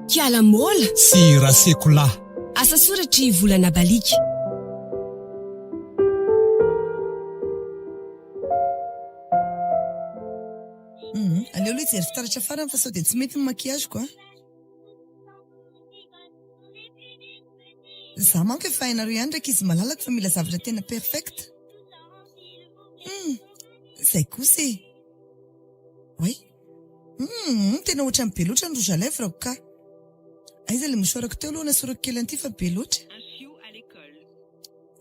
Kiala Môla. Sy Rasekolahy. Asa soratr'i Volana Baliaka. Hum, aleo aloha hijery fitaratra farany fa sao dia tsy mety ny maquillage-ko a. Za manko efa hainareo ihany ry ankizy malalako fa mila zavatra tena perfect. Hum, zay kosa e. Oay. Hum, tena ohatran'ny be loatra ny rouge à lèvres-ko ka. Aiza ilay mouchoir-ko teo aloha nasorako kely an'ity fa be loatra.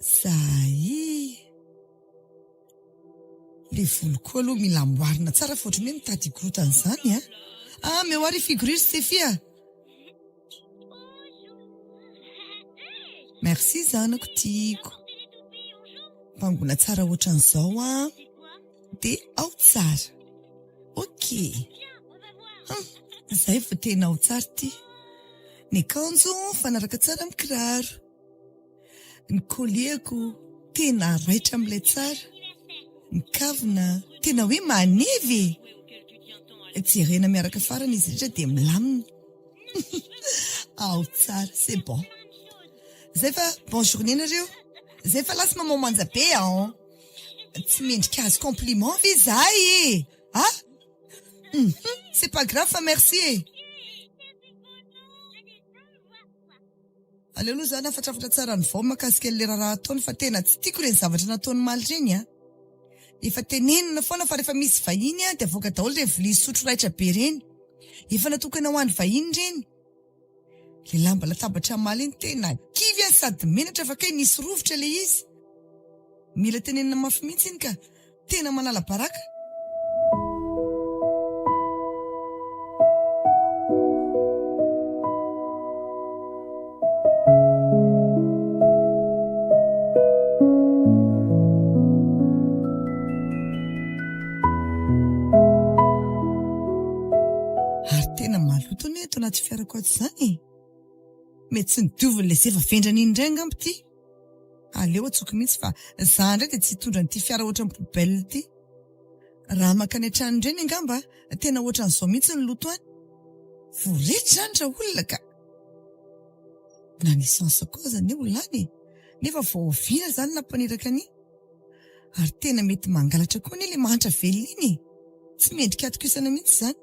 Zay. Le volo koa aloha mila amboarina tsara fa ohatran'ny hoe mitady hikorotana izany a. Ah, omeo ahy ry figure ry Steffi a. Merci zanako tiako. Bangona tsara ohatran'izao an. Dia ao tsara. Ok. Hum, izay vao tena ao tsara ity. Ny akanjo mifanaraka tsara amin'ny kiraro. Ny collier-ko tena raitra amin'ilay tsara. Ny kavina tena hoe manevy e! Jerena miaraka farany izy rehetra dia milamina. Ao tsara, c'est bon. Zay fa bonne journée nareo. Zay fa lasa maman manja be an. Tsy mendrika azo compliment ve izahay e? Ah? Hum, c'est pas grave fa merci e. Aleo aloha za nafatrafatra tsara ny vao makasika an'le raharaha ataony fa tena tsy tiako ireny zavatra nataony omaly ireny a! Efa tenenina foana fa rehefa misy vahiny a dia avoaka daholo ireny vilia sotro raitra be ireny. Efa natokana ho an'ny vahiny ireny. Le lamba latabatra omaly iny tena kivy aho sady menatra fa kay nisy rovitra le izy. Mila tenenina mafy mihitsy iny ka. Tena manala baraka. Ary tena maloto anie ato anaty fiarako ato izany e! Mety tsy nodiovin'ilay zefa vendrana iny indray angamba ity. Aleo antsoiko mihitsy fa za indray dia tsy hitondra an'ity fiara ohatran'ny poubelle ity. Raha mankany an-trano ireny angamba tena ohatran'izao mihitsy ny loto any. Voretra izany ra olona ka! Na ny essence koa aza anie ho lany e! Nefa vao oviana izany nampaniraka an'iny? Ary tena mety mangalatra koa anie ilay mahantra velona iny e! Tsy mendrika atokisana mihitsy izany.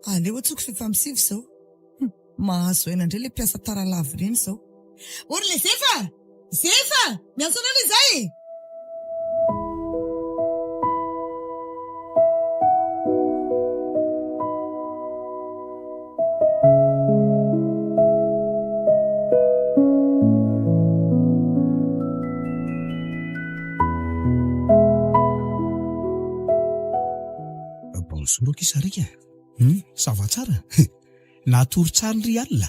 Aleo antsoiko fefamisivy izao. Hum, mahazo aina indray ilay mpiasa tara lava ireny izao. O ry le Zefa! Zefa! Miantso anao le zay e! Bonjour akia Sariaka e! Hum, ça va tsara? Natory tsara ndry alina?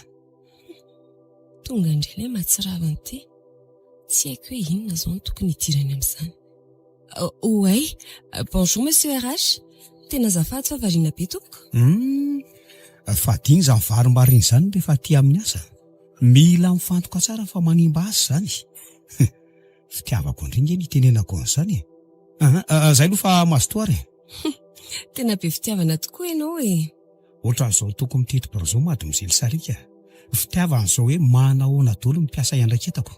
Tonga indray ilay mahatsiravina ity. Tsy haiko hoe inona izao no tokony hidirany amin'izany. Oay, bonjour monsieur RH. Tena azafady fa variana be tompoko. Hum, fadiny izany varimbarina izany rehefa aty amin'ny asa. Mila mifantoka tsara fa manimba asa izany. Fitiavako an-dry nge no itenenako an'izany e. Aha, zay aloha fa mazotoa ary e. Tena be fitiavana tokoa ianao e. Ohatran'izao toko mitety birao izao mademoiselle Sariaka. Fitiavana izao hoe manahoana daholo ny mpiasa iandraiketako.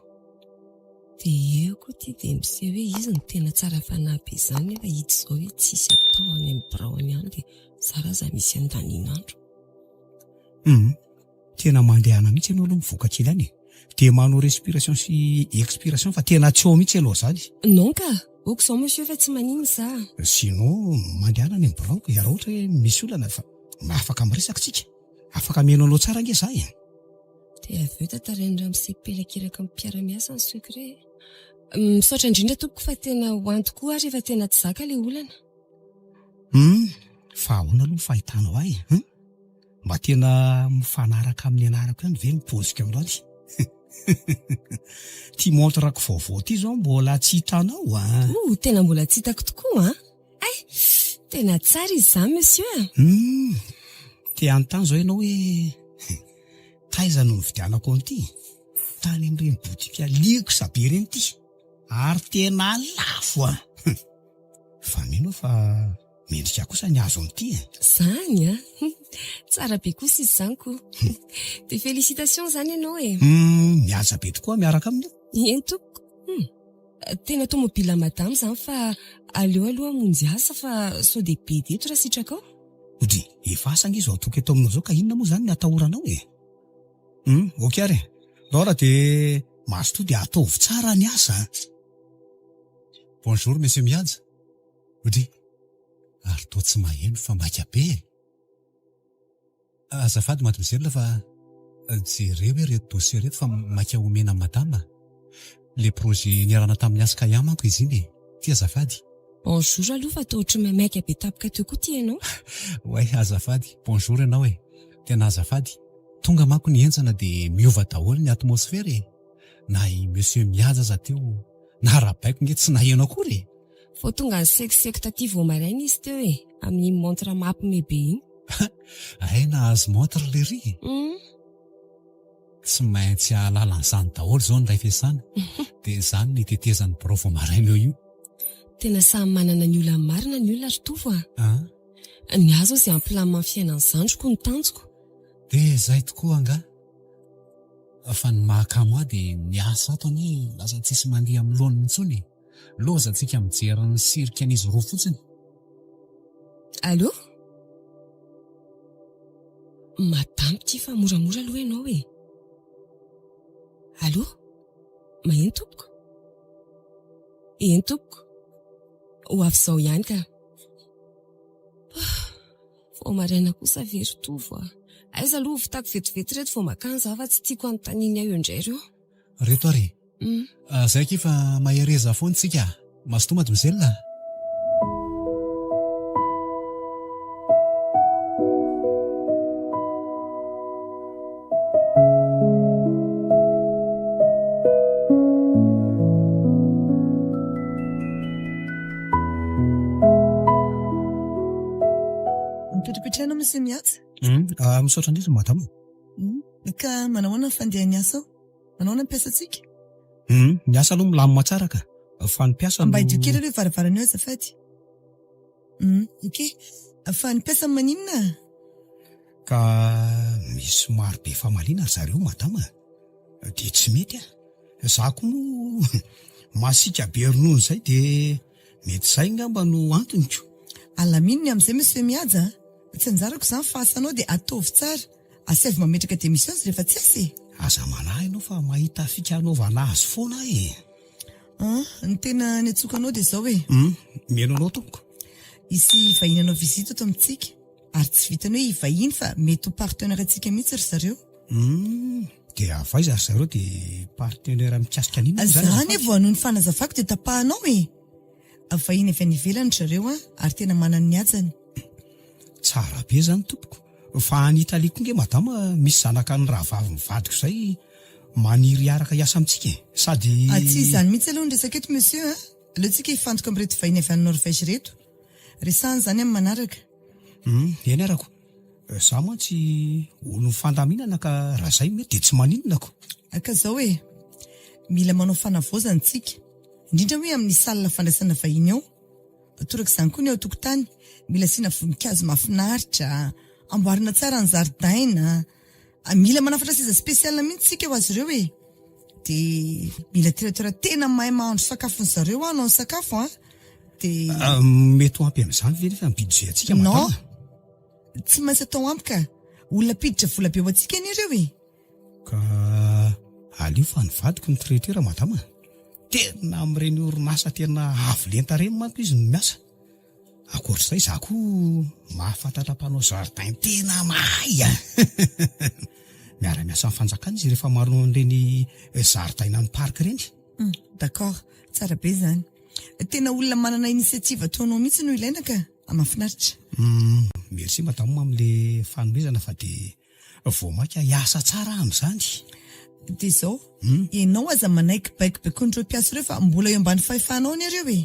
Dia eo koa ity dia miseho hoe izy no tena tsara fanahy be izany nefa hita izao hoe tsisy atao any amin'ny birao any ihany dia zara aza misy andanin'andro. Hum, tena mandehana mihitsy ianao aloha mivoaka kely any e. Dia manao respiration sy expiration fa tena tsy ao mihitsy ianao izany. Non ka! Ok izao monsieur fa tsy maninona za. Sinon mandehana any amin'ny birao ka raha ohatra hoe misy olana fa afaka miresaka tsika. Afaka mihaino anao tsara ange za e. Dia avy eo tantarain'i ramose pelakiraka amin'ny mpiara-miasa ny secret e. Misaotra indrindra tompoko fa tena ho any tokoa aho rehefa tena tsy zaka ilay olana. Hum, fa ahoana aloha ny fahitanao ahy e? Hum? Mba tena mifanaraka amin'ny anarako ihany ve ny paoziko androany? Ty montre-ko vaovao ty zao mbola tsy hitanao an! Oh, tena mbola tsy hitako tokoa an! Hay! Tena tsara izy izany monsieur a! Hum, te hanontany zao ianao hoe taiza no nividianako an'ity? Tany amin'ireny botika luxe be ireny ity ary tena lafo an! Fa mino aho fa mendrika kosa ny azo amin'ity e! Zany an! Tsara be kosa izy izany ko! Dia félicitations izany ianao e! Hum, mihaja be tokoa miaraka aminy aho. Eny tompoko. Hum. Tena tomobile madama izany fa aleo aloha hamonjy asa fa sao dia bedy eto raha sitrakao. Odry, efa asa ange izao ataoko eto aminao izao ka inona moa izany ny atahoranao e? Hum, ok ary e. Ndao raha dia mazotoa dia ataovy tsara ny asa a. Bonjour Monsieur Mihaja. Odry, ary toa tsy maheno fa maika be e. Azafady mademoiselle fa jereo hoe ireto dossier ireto fa maika omena an'i madame a. Le projet niarahana tamin'ny Askaya manko izy iny e. Ty azafady. Bonjour aloha fa toa ohatry maimaika be tampoka teo koa ty ianao. Oay azafady, bonjour ianao e. Tena azafady. Tonga manko ny henjana dia miova daholo ny atmosphère e. Na i monsieur Mihaja aza teo narahabaiko nge tsy naheno akory e. Vao tonga nisekoseko taty vao maraina izy teo e, amin'iny montre mampime be iny. Hay nahazo montre lery e. Tsy maintsy hahalala an'izany daholo izao ny ray fiasana dia izany no hitetezan'ny birao vao maraina eo io. Tena samy manana ny olany marina ny olona ry Tovo a! Ny ahy izao izay hampilamina ny fiainan'ny zandriko no tanjoko. Dia izay tokoa angaha. Fa ny mahakamo ahy dia ny asa ato anie lasa tsisy mandeha amin'ny laoniny intsony e! Lozantsika mijery ny sirika an'izy roa fotsiny. Allô? Madame ty fa moramora aloha ianao e! Allô? Maheno tompoko? Eny tompoko. Ho avy izao ihany ka. Vao maraina kosa ve ry Tovo a! Aiza aloha ho vitako vetivety ireto vao makany za fa tsy tiako hanontaniany ahy eo indray ireo. Reto ary e! Zay akia fa mahereza foana tsika a! Mazotoa mademoiselle a! Mipetrapetraha ianao Monsieur Mihaja. Misaotra indrindra madama. Ka manahoana ny fandehan'ny asa ao? Manahoana ny mpiasantsika? Ny asa aloha milamina tsara ka. Fa ny mpiasa no. Mba hidio kely aloha io varavarana io azafady. Ok. Fa ny mpiasa maninona? Ka misy maro be famaliana ry zareo madama a. Dia tsy mety a. Za koa moa masiaka be ronono izay dia mety izay angamba no antony ko. Alamino ny amin'izay Monsieur Mihaja a. Tsy anjarako izany fa asanao dia ataovy tsara. Asaivo mametraka démission izy rehefa tsy asa e. Aza manahy ianao fa mahita fika hanaovana azy foana aho e. An, ny tena niantsoako anao dia izao e. Hum, mihaino anao tompoko. Hisy vahiny hanao visite eto amintsika. Ary tsy vitan'ny hoe hivahiny fa mety ho partenaire antsika mihitsy ry zareo. Hum, dia avy aiza ry zareo dia partenaire mikasika an'inona moa izany Za anie vao hanohy ny fanazavako dia tapahanao e! Vahiny avy any ivelany ry zareo an, ary tena manana ny hajany. Tsara be izany tompoko. Fa any Italie koa nge madama misy zanaka ny rahavavin'ny vadiko izay maniry hiaraka hiasa amintsika e! Sady. Ah, tsy izany mihitsy aloha ny resaka eto monsieur a! Aleontsika hifantoka amin'ireto vahiny avy any Norvège ireto. Resahana izany amin'ny manaraka. Hum, eny arako. Za mantsy olon'ny fandaminana ka raha zay mety dia tsy maninona ko. Ka zao e! Mila manao fanavaozana tsika. Indrindra hoe amin'ny salle fandraisana vahiny ao. Toraka izany koa ny ao an-tokotany. Mila asiana voninkazo mahafinaritra, amboarina tsara ny zaridaina. Mila manafatra seza spécial mihitsy tsika ho azy ireo e! Dia mila traiteur tena mahay mahandro sakafon-dry zareo hanao ny sakafo an! Dia. Mety ho ampy amin'izany ve nefa ny budget antsika madama? Non! Tsy maintsy atao ampy ka! Olona mpiditra vola be ho antsika anie ireo e! Ka aleo fa ny vadiko no traiteur madama a! Tena amin'ireny orinasa tena avo lenta ireny manko izy no miasa. Ankoatr'izay izaho koa mahafantatra mpanao jardin tena mahay a! Miara-miasa amin'ny fanjakana izy rehefa manao an'ireny jardin amin'ny parc ireny. Hum, d'accord, tsara be izany. Tena olona manana initiative toa anao mihitsy no ilaina ka! Mahafinaritra. Hum, merci madame amin'ilay fanomezana fa dia Vao mainka hiasa tsara aho amin'izany. Dia izao, ianao aza manaiky baikobaikoin'ireo mpiasa ireo fa mbola eo ambany fahefanao anie ireo e!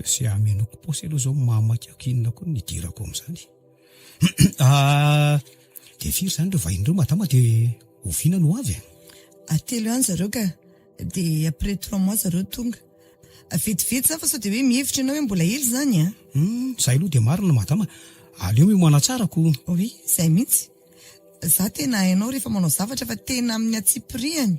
Izay hamenoako paosy aloha izao mahamaika ako inona koa no hidirako amin'izany. Ah, dia firy izany ireo vahiny ireo madama dia oviana no ho avy e? Telo ihany zareo ka. Dia après trois mois zareo tonga. Vetivety zany fa sao dia hoe mihevitra ianao hoe mbola ela izany an! Hum, zay aloha dia marina madama, aleo miomana tsara ko. Oui, zay mihitsy. Za tena hainao rehefa manao zavatra fa tena amin'ny antsipirihany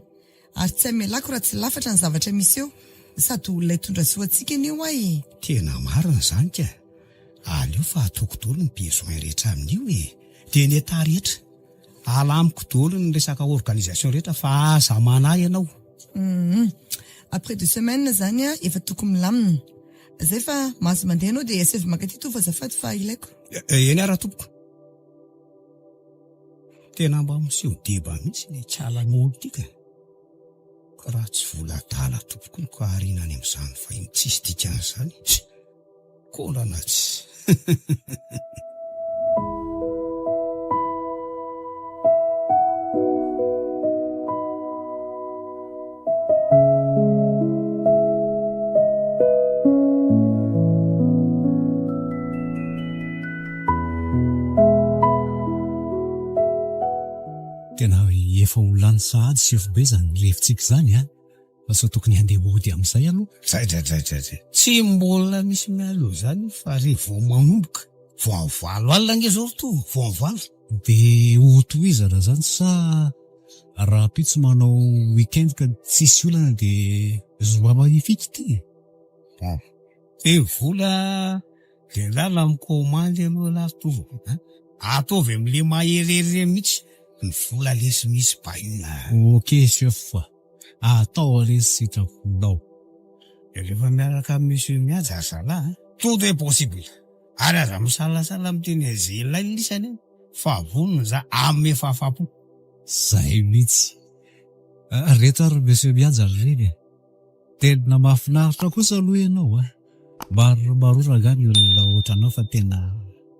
ary tsy hamelako raha tsy lafatra ny zavatra misy eo. Sady olona hitondra soa antsika anie hoa e! Tena marina izany ka! Aleo fa ataoko daholo ny besoin rehetra amin'io e! Dia ny état rehetra. Alamiko daholo ny resaka organisation rehetra fa aza manahy ianao. Humm. Après deux semaines zany efa tokony milamina. Zay fa mahazo mandeha ianao dia asaivo mankaty Tovo azafady fa ilaiko. Eny ara tompoko. Tena mba miseho deba mihitsy ilay kala molo ity ka. Ka raha tsy vola adala tompoko no ka ariana any amin'izany vahiny tsisy dikany izany. Kôlana tsy. Tena efa ho lany sahady sefo be izany revintsika izany an! Fa sao tokony handeha hody amin'izay aloha? Zay zay zay zay zay. Tsy mbola misy mialoha izany io fa re vao manomboka. Vao amin'ny valo alina ange izao ry Tovo, vao amin'ny valo. Dia ho tohizana izany sa rahampitso manao week-end ka tsisy olana dia zoma magnifique ity e? Bon. Dia vola dia lala mikomandy aloha lahy Tovo a. Ataovy amin'ilay maherihery ireny mihitsy ny vola lesy misy bainina. Ok chef a. Atao anie ny sitraponao. Rehefa miaraka amin'i Monsieur Mihaja ry zalahy a! Tout est possible! Ary aza misalasala miteny an'izay ilainy lisany a! Fa vonona za hanome fahafahampo. Zay mihitsy. Reto ary Monsieur Mihaja ry reny e! Tena mahafinaritra kosa aloha ianao a! Maromarora angaha ny olona ohatranao fa tena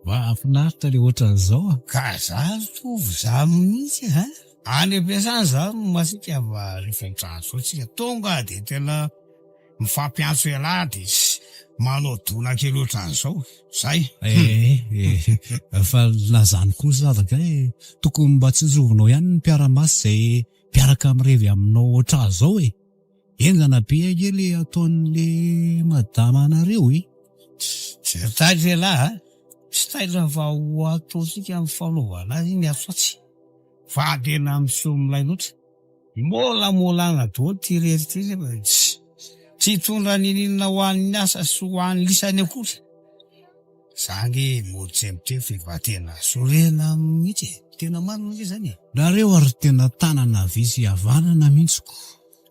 mahafinaritra le ohatran'izao a! Ka za ry Tovo za mihitsy a! Any am-piasana za no masiaka fa rehefa mitrano zao tsika tonga de tena mifampiantso ialahy de manao dona kely ohatran'izao, zay. Eh eh, fa na zany kosa aza kay tokony mba tsinjovinao ihany ny mpiara-maso izay mpiaraka mirevy aminao ohatran'izao e! Henjana be ange le ataon'le madama anareo e! Tsy taitra ialahy a! Tsy taitra fa ho ataontsika amin'ny fanaovana azy iny atsy ho atsy fa tena miseho milay loatra. Môlamôlana daholo ity rery ity nefa tsy tsy hitondra ninininona ho an'ny asa sy ho an'ny lisany akory. Za ange mody tsy miteny fa efa tena sorena mihitsy e! Tena marina ange zany e! Nareo ary tena tanana havia sy havanana mihitsy ko!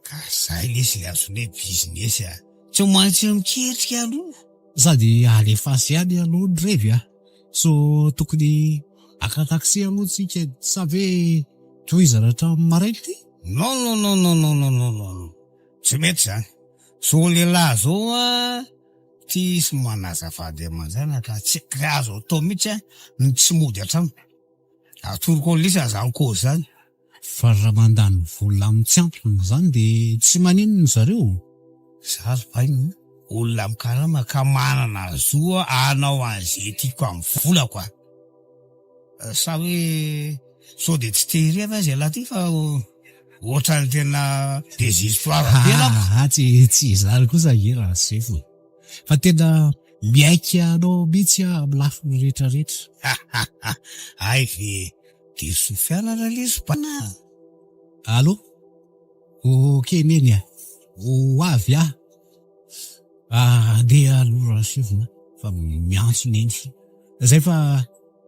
Ka zay lesy le antsoina hoe business a! Tsy maintsy miketrika aloha! Sady alefaso ihany aloha ny revy a! So tokony haka taxi aloha tsika sa ve tohizana hatramin'ny maraina ity? Non non non non non non non non tsy mety zany! Zao lehilahy zao a tsisy manaja vady aman-janaka tsy azo atao mihitsy ny tsy mody an-trano! Atoroko an'lisa zany cause zany. Fa raha mandany vola amin'ny tsy antony izany dia tsy maninona zareo? Za ry bainina olona mikarama ka manana zo hanao an'izay tiako amin'ny volako a! Sa hoe sao dia tsy te hirefa izy ialahy ty fa ohatran'ny tena des histoires be lako. Aa tsy tsy izany kosa ange Rasefo e! Fa tena miaiky anao mihitsy aho amin'ny lafiny rehetra rehetra. Hay ve Diso fianana lesy bana a! Allô? Ok neny a! Ho avy aho. Andeha aloha Rasevina fa miantso neny. Zay fa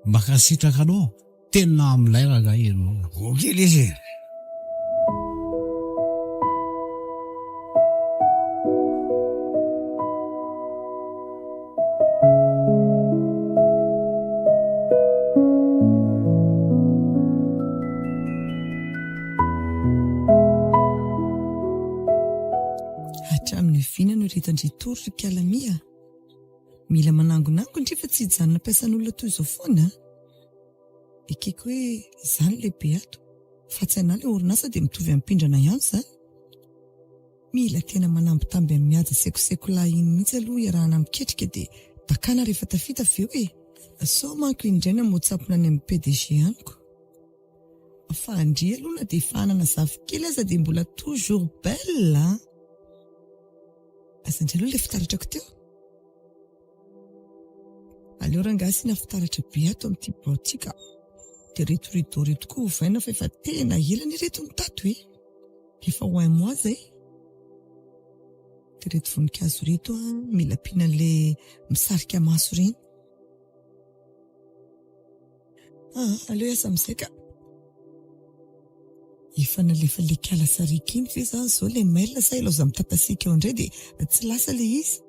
mankasitraka anao. Tena milay rangahy ianao. Ok lesy e! Hatramin'ny oviana no hiretan-dry Tory ry Kalami a? Mila manangonango ndry fa tsy hijanona ampiasan'olona toy izao foana a! Ekeko hoe izaho no lehibe ato fa tsy anà ilay orinasa dia mitovy amin'ny mpindrana ihany izany. Mila tena manambitamby an'i Mihaja sekoseko lahy iny mihitsy aloha iarahana miketrika dia dakana rehefa tafita avy eo e! Sao manko iny indray namoa-tsampona any amin'ny PDG any ko! Fa ndry aloha na dia efa hanana zafikely aza dia mbola toujours belle an! Aiza indray aloha ilay fitaratrako teo? Aleo rangahy asiana fitaratra be ato amin'ity birao ity ka. Dia ireto rideau ireto koa ovaina fa efa tena ela anie ireto no tato e! Efa ho un mois izay. Dia ireto voninkazo ireto an, mila ampiana an'ilay misarika maso ireny. Ah, aleo hiasa amin'izay ka. Efa nalefa le kala sariaka iny ve zany zao le mail sa ilaoza mitatasiaka eo indray dia tsy lasa le izy?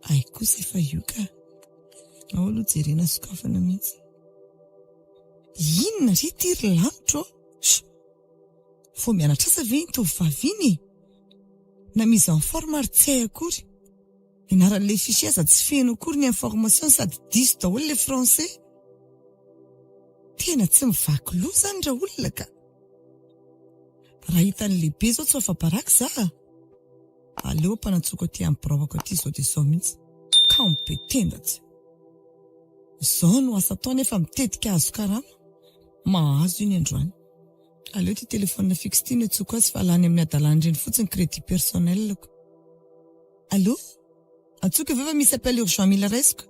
Hay kosa efa io ka. Ao aloha jerena sokafana mihitsy. Inona re ity ry lanitra ô? Vao mianatra asa ve iny tovovavy iny e? Na mise en forme ary tsy hay akory. Ny anaran'ilay fichier aza tsy feno akory ny information sady diso daholo ilay français. Tena tsy mivaky loha zany raolona ka. Raha hitan'ny lehibe zao tsy ho afa-baraka za a. Aleo ampanantsoiko aty amin'ny biraoko aty zao dia zao mihitsy. Kamo be tenda tsy. Zao no asa atao nefa mitetika hahazo karama. Mahazo iny androany. Aleo ity téléphone fixe ity no antsoiko azy fa lany amin'ny hadalana ireny fotsiny crédit personnel-ko. Allô? Antsoiko ve fa misy appel urgent mila raisiko?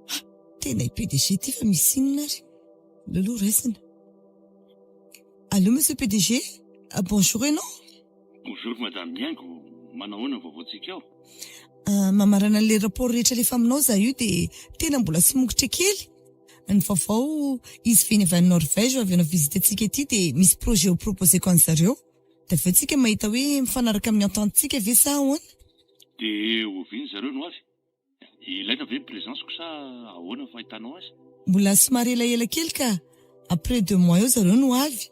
Ha! Tena i PDG ity fa misy inona ary? Aleo aloha raisina. Allô monsieur PDG? Bonjour ianao? Bonjour madame Mihaingo, manahoana ny vaovaontsika ao? Mamarana an'ilay rapport rehetra alefa aminao za io dia tena mbola somokotra kely. Ny vaovao, izy veny avy any Norvège avy hanao visite antsika aty dia misy projet ho proposer-ko an'zareo. Dia avy eo tsika mahita hoe mifanaraka amin'ny entente-tsika ve sa ahoana? Dia oviana zareo no avy? Ilaina ve ny présence-ko sa ahoana ny fahitanao azy? Mbola somary elaela kely ka, après deux mois eo zareo no avy.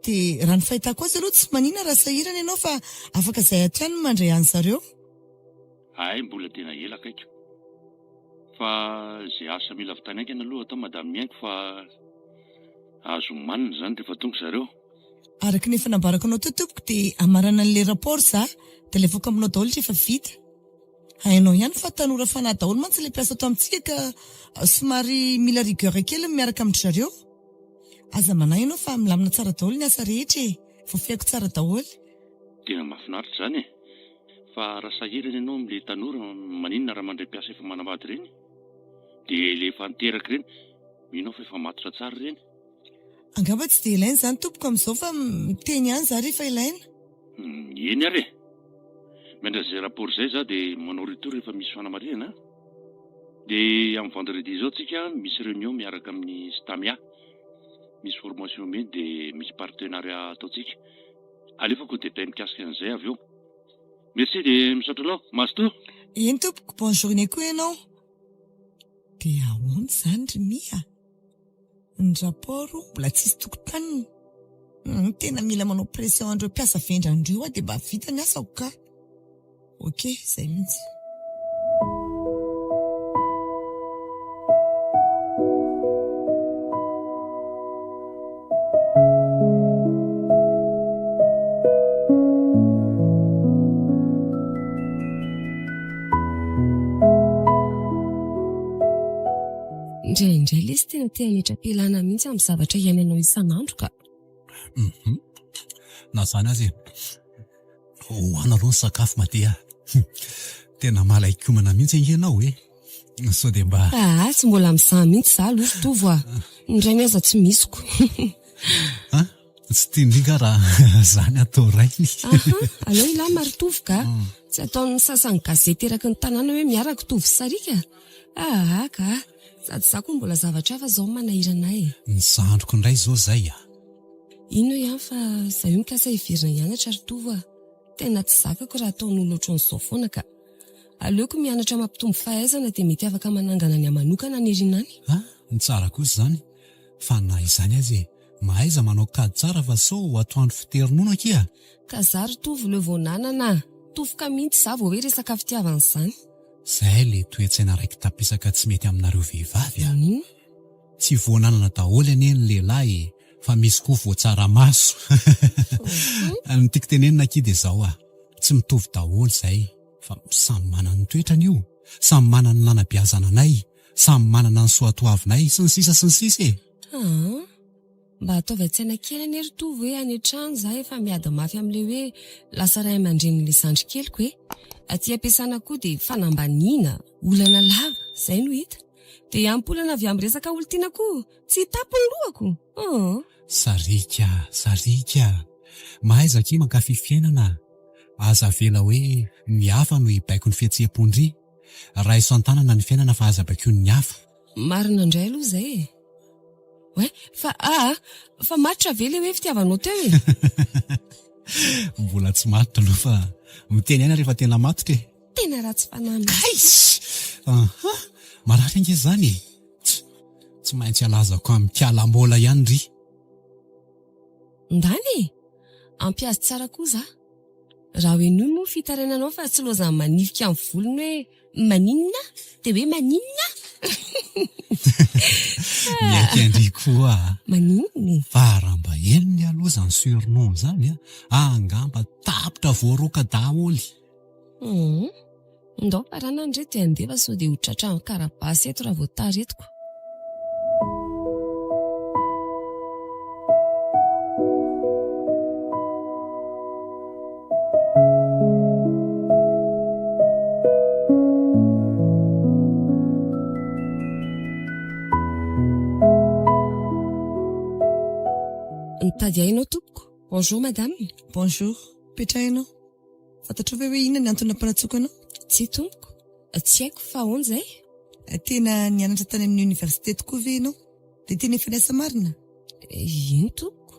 Dia raha ny fahitako azy aloha tsy manina raha sahirana ianao fa afaka izay ato ihany no mandray an'zareo. Hay mbola tena ela akaiko. Fa izay asa mila vitany haingana aloha atao madame Mihaingo fa azo omanina izany rehefa tonga zareo. Araka ny efa nambarako anao teo tompoko dia hamarana an'ilay rapport za dia alefako aminao daholo rehefa vita. Hainao ihany fa tanora fanahy daholo mantsy ilay mpiasa ato amintsika ka somary mila rigueur kely ny miaraka amin-dry zareo. Aza manahy ianao fa milamina tsara daholo ny asa rehetra e! Voafehiko tsara daholo. Tena mahafinaritra izany e! Fa raha sahirana ianao amin'ilay tanora maninona raha mandray mpiasa efa manambady ireny? Dia ilay efa niteraka ireny, mino aho fa efa matotra tsara ireny. Angamba tsy dia ilaina izany tompoko amin'izao fa miteny ihany za rehefa ilaina. Eny ary e! Miandry an'izay rapport izay za dia manao retour rehefa misy fanamarihana an! Dia amin'ny vendredi izao tsika misy réunion miaraka amin'ny Stamia, misy formation omeny dia misy partenariat ataontsika. Alefako ny détail mikasika an'izay avy eo. Merci dia misaotra anao. Mazotoa! Eny tompoko, bonne journée koa ianao. Dia ahoana izany ry Mia? Ny rapport mbola tsisy tokotaniny. Hum, tena mila manao pression an'ireo mpiasa vendrana ireo aho dia mba vita ny asako ka. Ok, izay mihitsy. Indraindray lesy tena te hametra-pialana mihitsy amin'ny zavatra iainanao isan'andro ka. Mhm. Na izany aza e, hohano aloha ny sakafo Matia a. Tena malain-komana mihitsy ange ianao e. Sao dia mba. Aa, tsy mbola mizaha mihitsy izaho aloha ry Tovo a. Ny rainy aza tsy misiko. An? Tsy tian-dry nga raha zany atao rainy. Aha, aleo hilamina ry Tovo ka. Tsy ataon'ny sasany gazety eraky ny tanàna hoe miaraka Tovo sy Sariaka. Aa ka. Sady za koa mbola zavatra hafa zao manahirana ahy e. Ny zandriko indray zao zay a. Inona ihany fa za io mikasa hiverina hianatra ry Tovo a. Tena tsy zakako raha ataon'olona ohatran'izao foana ka. Aleoko mianatra mampitombo fahaizana dia mety afaka manangana ny ahy manokana any aoriana any. Ah, ny tsara kosa izany. Fa na izany aza e, mahaiza manao kajy tsara fa sao ho atoandro fitery nono akia. Ka za ry Tovo leo vao nanana a! Tofoka mihitsy za vao hoe resaka fitiavana izany. Zay le toe-tsaina raiki-tapisaka tsy mety aminareo vehivavy a! Maninona? Tsy voananana daholo anie ny lehilahy e, fa misy koa voatsaramaso. Ny tiako tenenina akia dia zao a, tsy mitovy daholo izay fa samy manana ny toetrany io, samy manana ny nanabeazana anay, Samy manana ny soatoavinay sy ny sisa sy ny sisa e! Aa! Mba ataovy an-tsaina kely anie ry Tovo hoe any an-trano za efa miady mafy amin'ilay hoe lasa ray aman-drenin'ilay zandry keliko e! Aty am-piasana koa dia fanambaniana, olana lava, izay no hita. Dia ampy olana avy amin'ny resaka olon-tiana koa, tsy hitapy ny lohako! Aa! Sariaka, sariaka! Mahaiza akia mankafy fiainana a! Aza avela hoe ny hafa no hibaiko ny fihetseham-pon-dry. Raiso an-tanana ny fiainana fa aza baikoin'ny hafa. Marina indray aloha izay e! Ouais, fa aa, fa matotra ve ilay hoe fitiavanao teo e? Mbola tsy matotra aloha fa miteny aina rehefa tena matotra e! Tena ratsy fanahy mihitsy. Kay! Aha! Marary ange izany e! Tsy, tsy maintsy alazako amin'i Kala Môla ihany ry. Ndany e! Ampy azy tsara koa za. Raha ho henoy moa ny fitarainanao fa tsy lozan'ny manifika ny volony hoe maninona dia hoe maninona? Miaiky an-dry koa a! Maninona e? Fa raha mba henony aloha izany surnom izany a, angamba tapitra voaroaka daholo. Hum. Ndao faranana re dia andeha fa sao dia ho tratran'ny karabasy eto raha vao taretiko. Nitady ahy ianao tompoko. Bonjour madame. Bonjour. Petraha ianao. Fantatrao ve hoe inona ny antony nampanantsoiko anao? Tsia tompoko, tsy haiko fa ahoana izay? Tena nianatra tany amin'ny oniversite tokoa ve ianao? Dia tena efa niasa marina? Eny tompoko,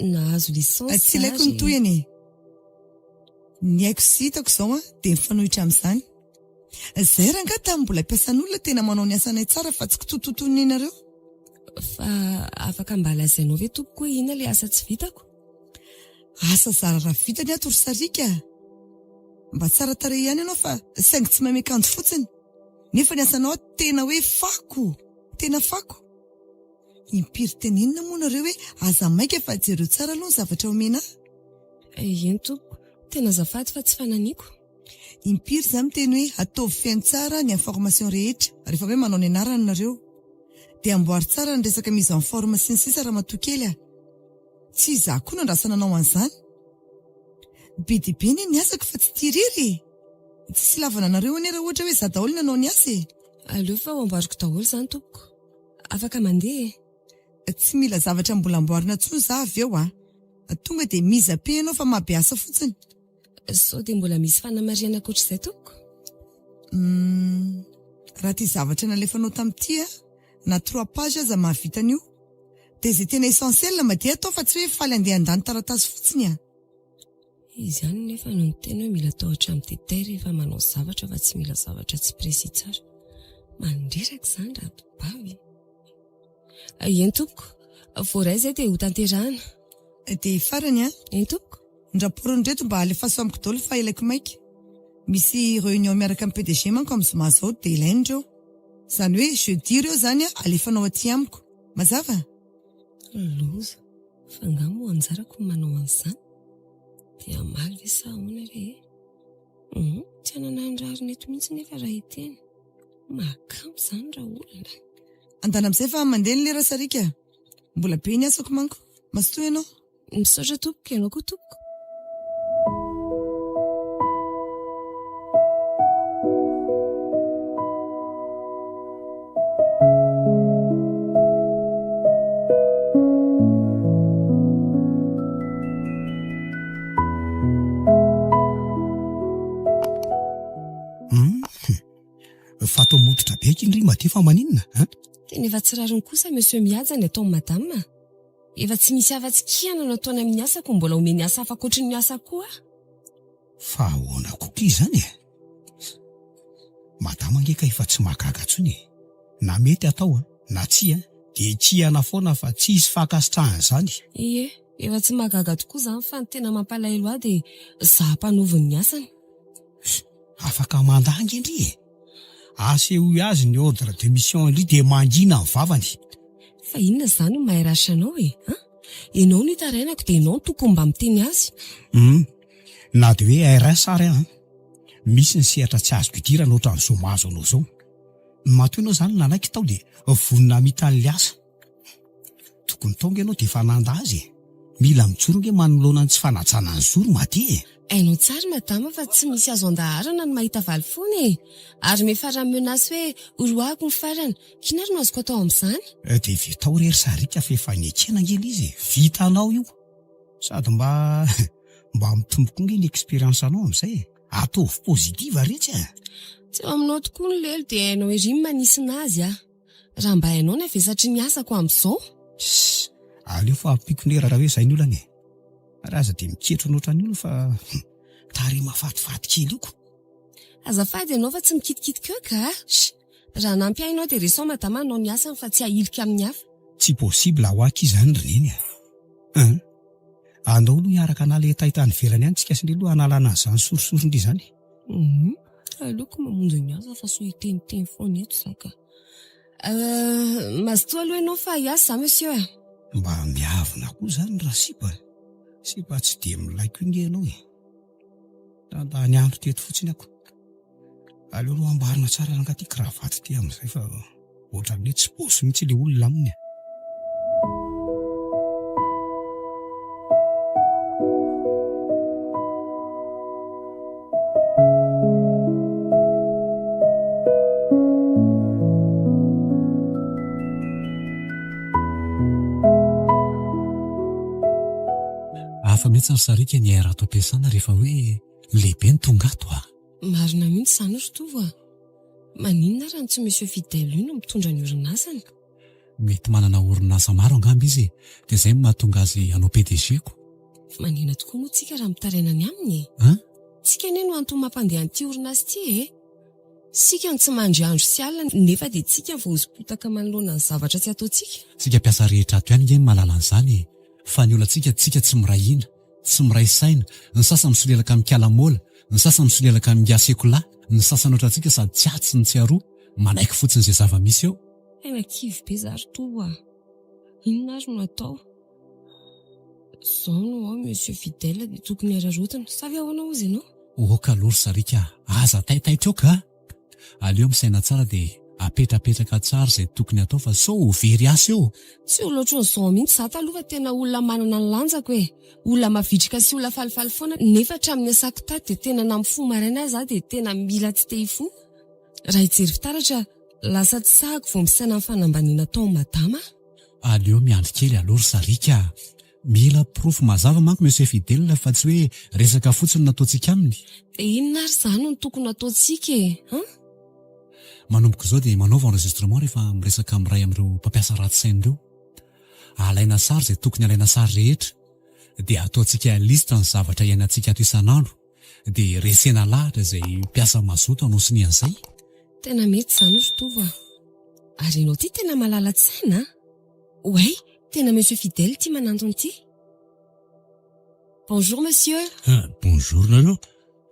nahazo licence Tsy ilaiko ny tohiny e! Ny haiko sy hitako izao dia mifanohitra amin'izany. Izay rangahy tamin'ny mbola mpiasan'olona tena manao ny asanay tsara fa tsy kitoatoa toy ny anareo. Fa afaka mba lazainao ve tompoko hoe inona ilay asa tsy vitako? Asa zara raha vita ny ato ry sariaka a! Mba tsara tarehy ihany ianao fa saingy tsy mahay miakanjo fotsiny. Nefa ny asanao ato tena hoe fako! Tena fako! Impiry tenenina moa nareo hoe aza maika fa jereo tsara aloha ny zavatra omena ahy. Eny tompoko, tena azafady fa tsy fananiako. Impiry za miteny hoe ataovy feno tsara ny information rehetra rehefa hoe manao ny anarana nareo. Dia amboary tsara ny resaka mise en forme sy ny sisa ramatoa kely a! Tsy izaho koa no andrasana anao an'izany. Be dia be anie ny asako fa tsy tia irery e! Tsisy ilavana anareo anie raha ohatra hoe izaho daholo no nanao ny asa e! Aleo fa ho amboariko daholo izany tompoko. Afaka mandeha e! Tsy mila zavatra mbola amboarina intsony izaho avy eo a! Tonga dia mise à pied ianao fa mahabe asa fotsiny. Sao dia mbola misy fanamarihana ankoatr'izay tompoko? Humm, raha ity zavatra nalefanao tamin'ity a, na trois pages aza mahavita an'io. Dia izay tena essentiel mba dia atao fa tsy hoe faly andeha handany taratasy fotsiny a! Izy ihany nefa no niteny hoe mila atao hatramin'ny détail rehefa manao zavatra fa tsy mila zavatra tsy précis tsara. Mandreraka izany ratobavy. Eny tompoko, voaray izay dia hotanterahana. Dia farany an! Eny tompoko. Ny rapport-n'ireto mba alefaso amiko daholo fa ilaiko maika. Misy réunion miaraka amin'ny PDG manko amin'ny zoma izao dia ilaina ireo. Izany hoe jeudi ireo izany alefanao aty amiko. Mazava? Loza, fa angaha moa anjarako ny manao an'izany? Dia hamaly ve sa ahoana re e? Hum, tsy hanana ny rariny eto mihitsy nefa raha hiteny. Mahakamo izany raha olona. Andana amin'izay fa mandeha ny lera sariaka. Mbola be ny asako manko. Mazotoa ianao. Misaotra tompoko, ianao koa tompoko. Hum, fa atao mototra be aky ndry Madio fa maninona an? Tena efa tsy rariny kosa Monsieur Mihaja ny ataon'i Madame. Efa tsy misy afa-tsy kihana no ataony amin'ny asako mbola omeny asa hafa ankoatry ny asako koa aho. Fa ahoana koa k'y izany e? Madama ange ka efa tsy mahagaga intsony e! Na mety atao na tsia dia kihana foana fa tsy hisy fankasitrahana izany. Ie, efa tsy mahagaga tokoa izany fa ny tena mampalahelo ahy dia izaho mpanovony ny asany. Afaka mandà ange ndry e! Asehoy azy ny ordre de mission ndry dia mangina ny vavany. Fa inona izany no maha RH anao e? An? Ianao no itarainako dia ianao no tokony mba miteny azy. Hum, na dia hoe RH ary aho an, misy ny sehatra tsy azoko idirana ohatran'izao mahazo anao izao. Matoa ianao izany nanaiky tao dia vonona hamita an'ilay asa. Tokony tao nge ianao dia efa nanda azy e. Mila mijoro nge manoloana ny tsy fanajana ny zo ry Madi e. Hainao tsara madama fa tsy misy azo andaharana ny mahita valy foana e! Ary miafara amin'ny menace hoe horoahako ny farany, inona ary no azoko atao amin'izany? Dia vitao re ry Sariaka fa efa nekena ange ilay izy e! Vitanao io! Sady mba mba mitombo koa nge ny expérience anao amin'izay e! Ataovy positive retsy e! Tsy eo aminao tokoa ny lelo dia hainao ery ny manisina azy a! Raha mba hainao ny havesatry ny asako amin'izao. Tss! Aleo fa ampiako nera raha hoe izay ny olana e! Ary aza dia miketrona ohatran'ny olona fa tarehy mahafatifaty kely io ko! Azafady ianao fa tsy mikitikitika eo ka! Sh! Raha hanampy ahy ianao dia resaho madama hanao ny asany fa tsy hahilika amin'ny hafa. Tsy possible ho aky izany ry neny a! An! Andao aloha hiaraka hanala hetaheta any ivelany any tsika sy ndry aloha hanalana an'izany sorisorin-dry izany. Hum! Aleoko mamonjy ny asa fa sao hiteniteny foana eto za ka. Euh, mazotoa aloha ianao fa hiasa za monsieur a! Mba miavona koa izany rasipa a! Sipa tsy dia milay koa nge ianao e! Nandany andro teto fotsiny ako. Aleo aloha amboarina tsara rangahy ity kravaty ity amin'izay fa ohatran'ny hoe tsy boss mihitsy ilay olona aminy e. Hafa mihitsy ry sariaka ny air ato am-piasana rehefa hoe lehibe ny tonga ato a! Marina mihitsy izany ry Tovo a! Maninona ary no tsy Monsieur Fidèle io no mitondra ny orinasany? Mety manana orinasa maro angamba izy e! Dia izay no mahatonga azy hanao PDG-ko. Manina tokoa moa tsika raha mitaraina ny aminy e! An? Tsika anie no antony mampandeha an'ity orinasa ity e! Isika no tsy mandry andro sy alina nefa dia tsika voahoso-potaka manoloana ny zavatra tsy ataontsika. Tsika mpiasa rehetra ato ihany nge no mahalala an'izany e! Fa ny olantsika tsika tsy miray hina, tsy miray saina, ny sasany misolelaka amin'i Kala Môla, ny sasany misolelaka amin'i Ingahy Sekola, ny sasany ohatrantsika sady tsy atsy no tsy aroa, manaiky fotsiny izay zava-misy eo. Tena kivy be za ry Tovo a! Inona ary no atao? Zao no ao Monsieur Fidèle dia tokony araraotina, sa ve ahoana hozy ianao? Ok aloha ry Sariaka a! Aza taitaitra eo ka! Aleo misaina tsara dia apetrapetraka tsara izay tokony atao fa sao ho very asa eo! Tsy olona ohatran'izao mihitsy za taloha fa tena olona manana ny lanjako e! Olona mavitrika sy olona falifaly foana nefa hatramin'ny asako tato dia tena na mifoha maraina aza aho dia tena mila tsy te hifoha. Raha hijery fitaratra, lasa tsy sahako vao misaina ny fanambaniana ataon'i madama aho. Aleo miandry kely aloha ry Sariaka a! Mila porofo mazava manko Monsieur Fidèle fa tsy hoe resaka fotsiny no ataontsika aminy. Dia inona ary izany no tokony hataontsika e? An? Manomboka izao dia manaova enregistrement rehefa miresaka amin'ny iray amin'ireo mpampiasa ratsy saina ireo. Alaina sary izay tokony alaina sary rehetra. Dia ataontsika liste ny zavatra iainantsika ato isan'andro. Dia resena lahatra izay mpiasa mazoto hanao sonia an'izay. Tena mety izany ry Tovo a! Ary ianao ity tena malala-tsaina a! Oay, tena Monsieur Fidèle ity manantona ity. Bonjour Monsieur. Bonjour nareo.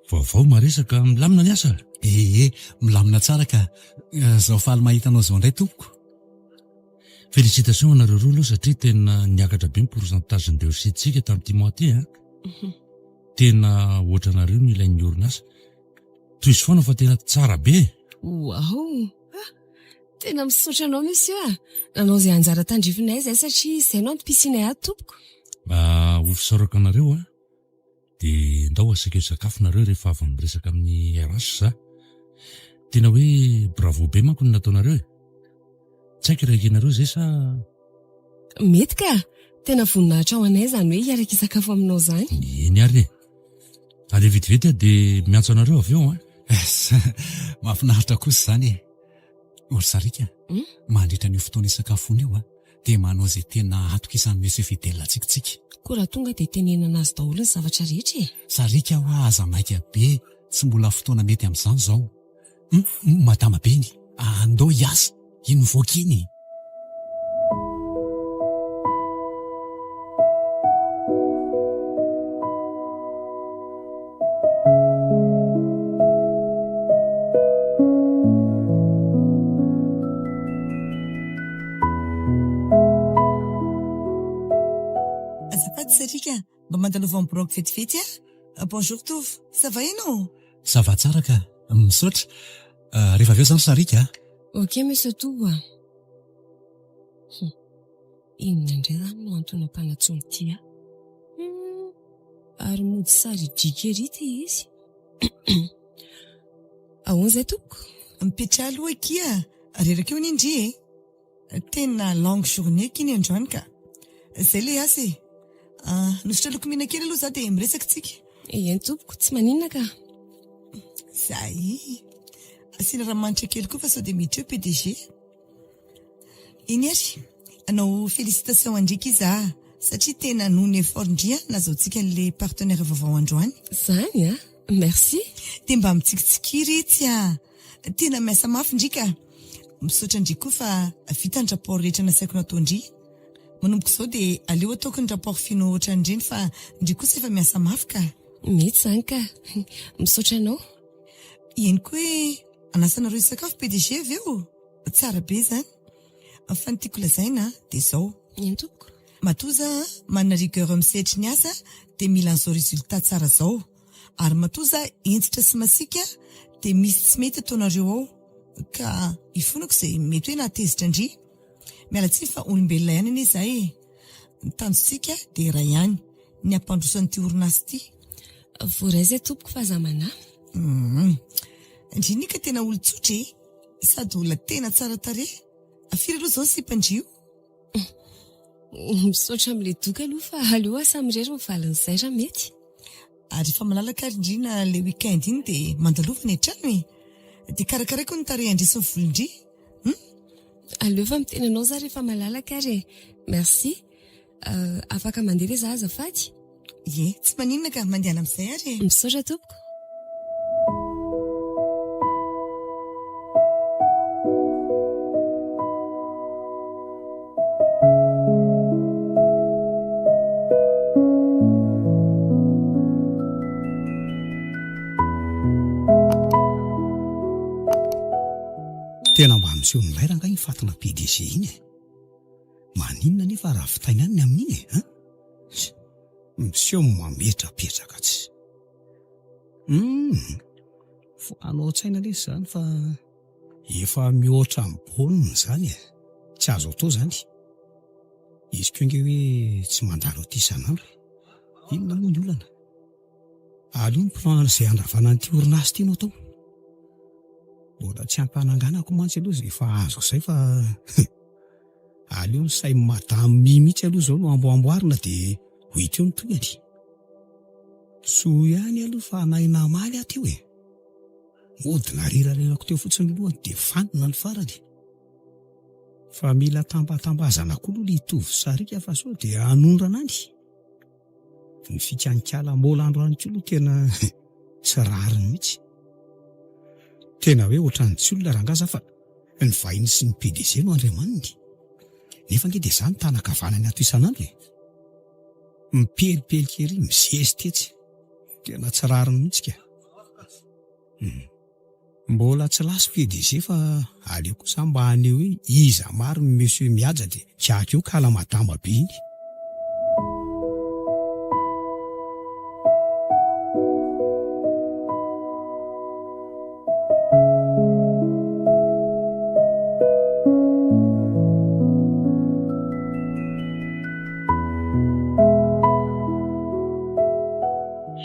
Vaovao maresaka, milamina ny asa? Ee, milamina tsara ka. Zao faly mahita anao zao indray tompoko. Félicitations ho anareo roa aloha satria tena niakatra be ny pourcentage ny réussite-tsika tamin'ity mois ity a. Tena ohatranareo no ilain'ny orinasa. Tohizo foana fa tena tsara be e! Waouh! Tena misaotra anao monsieur a! Nanao izay anjara tandrifinay izahay satria izay no antom-pisianay ato tompoko. Mba ho fisaorako anareo a! Dia ndao asaiko hisakafo nareo rehefa avy miresaka amin'ny RH za. Tena hoe bravo be manko ny nataonareo e! Tsy haiko raha ekenareo izay sa. Mety ka! Tena voninahitra ho anay izany hoe hiaraka hisakafo aminao izany. Eny ary e! Aleo vetivety aho dia miantso anareo avy eo an! Mahafinaritra kosa izany e! Ry Sariaka, mandritra an'io fotoana hisakafoana io an, dia manao izay tena ahatokisan'i Monsieur Fidèle antsika tsika. Koa raha tonga dia tenenana azy daholo ny zavatra rehetra e! Sariaka hoa aza maika be, tsy mbola fotoana mety amin'izany izao. Hum, Madama Beny, andao hiasa, iny mivoaka iny e! Azafady Sariaka, mba mandalova amin'ny biraoko vetivety ah. Bonjour Tovo, ça va ianao? Ça va tsara ka, misaotra. Rehefa avy eo izany Sariaka a. Ok Monsieur Tovo a. Hum. Inona indray izany no antony hampanantsoiny ity ahy? Humm, ary mody sary idriaka ery ity izy. Ahoana izay tompoko? Mipetraha aloha akia, reraka eo anie ndry e! Tena longue journée akia ny androany ka! Zay le asa e! Hanosotra lokomena kely aloha za dia miresaka tsika. Eny tompoko, tsy maninona ka! Zay! Asiana ranomanitra kely koa fa sao dia miditra eo PDG. Eny ary, hanao félicitation an-dry akia za satria tena noho ny effort-ndry nazahoantsika an'le partenaire vaovao androany. Zany a! Merci! Dia mba mitsikitsikia re tsy a! Tena miasa mafy ndry ka! Misaotra ndry koa fa vita ny rapport rehetra nasaiko natao ndry. Manomboka izao dia aleo ataoko ny rapport finaux ohatran'ireny fa ndry kosa efa miasa mafy ka! Mety izany ka! Misaotra anao. Eny koa hoe hanasa anareo hisakafo PDG avy eo? Tsara be izany. Fa ny tiako lazaina dia izao. Eny tompoko. Matoa za manana rigueur amin'ny sehatry ny asa dia mila an'izao résultat tsara izao. Ary matoa za hentitra sy masiaka dia misy tsy mety ataonareo ao ka ifonako izay mety hoe nahatezitra ndry. Miala tsiny fa olombelona ihany anie za e. Ny tanjontsika dia iray ihany, ny hampandroso an'ity orinasa ity. Voaray izay tompoko fa aza manahy. Humm. Ndry anie ka tena olon-tsotra e. Sady olona tena tsara tarehy. Firy aloha izao ny sipan-dry io? Misaotra amin'ilay doka aloha fa aleo aho samirery ny valin'izay raha mety. Ary efa malalaka ary ndry na ilay week-end iny dia mandalova any an-trano e! Dia karakaraiko ny tarehin-dry sy ny volon-dry. Hum? Aleo fa miteny anao za rehefa malalaka ary e! Merci. Afaka mandeha ve za azafady? Ie, tsy maninona ka, mandehana amin'izay ary e! Misaotra tompoko. Tena mba miseho milay rangahy iny fatina PDG iny e! Maninona anefa raha vitaina any ny amin'iny e? An? Miseho mametrapetraka tsy. Humm! Foano ao an-tsaina lesy izany fa efa mihoatra ny baolina izany e! Tsy azo atao izany. Izy koa ange hoe tsy mandalo aty isan'andro e! Inona moa ny olana? Aleo ny plan izay handravana an'ity orinasa ity no atao. Mbola tsy ampananganako mantsy aloha izay efa azoko izay fa aleo ny sain'i madame Mi mihitsy aloha izao no amboamboarina dia ho hita eo ny tohiny. Soa ihany aloha fa nahay namaly aho teo e! Mody narirarerako teo fotsiny ny lohany dia fanina ny farany. Fa mila tambatambazana koa aloha ilay hitovy sariaka fa sao dia hanondrana any. Ny fikanikala môla androany koa aloha tena tsy rariny mihitsy. Tena hoe ohatran'ny tsy olona rangaha za fa ny vahiny sy ny PDG no andriamaniny. Nefa ange dia za no tanan-kavanany ato isan'andro e. Mipelipelika ery, mizesta etsy. Tena tsy rariny mihitsy ka. Hum. Mbola tsy lasa PDG fa aleo kosa mba haneho hoe iza marina Monsieur Mihaja dia kiaka eo kala madama be iny.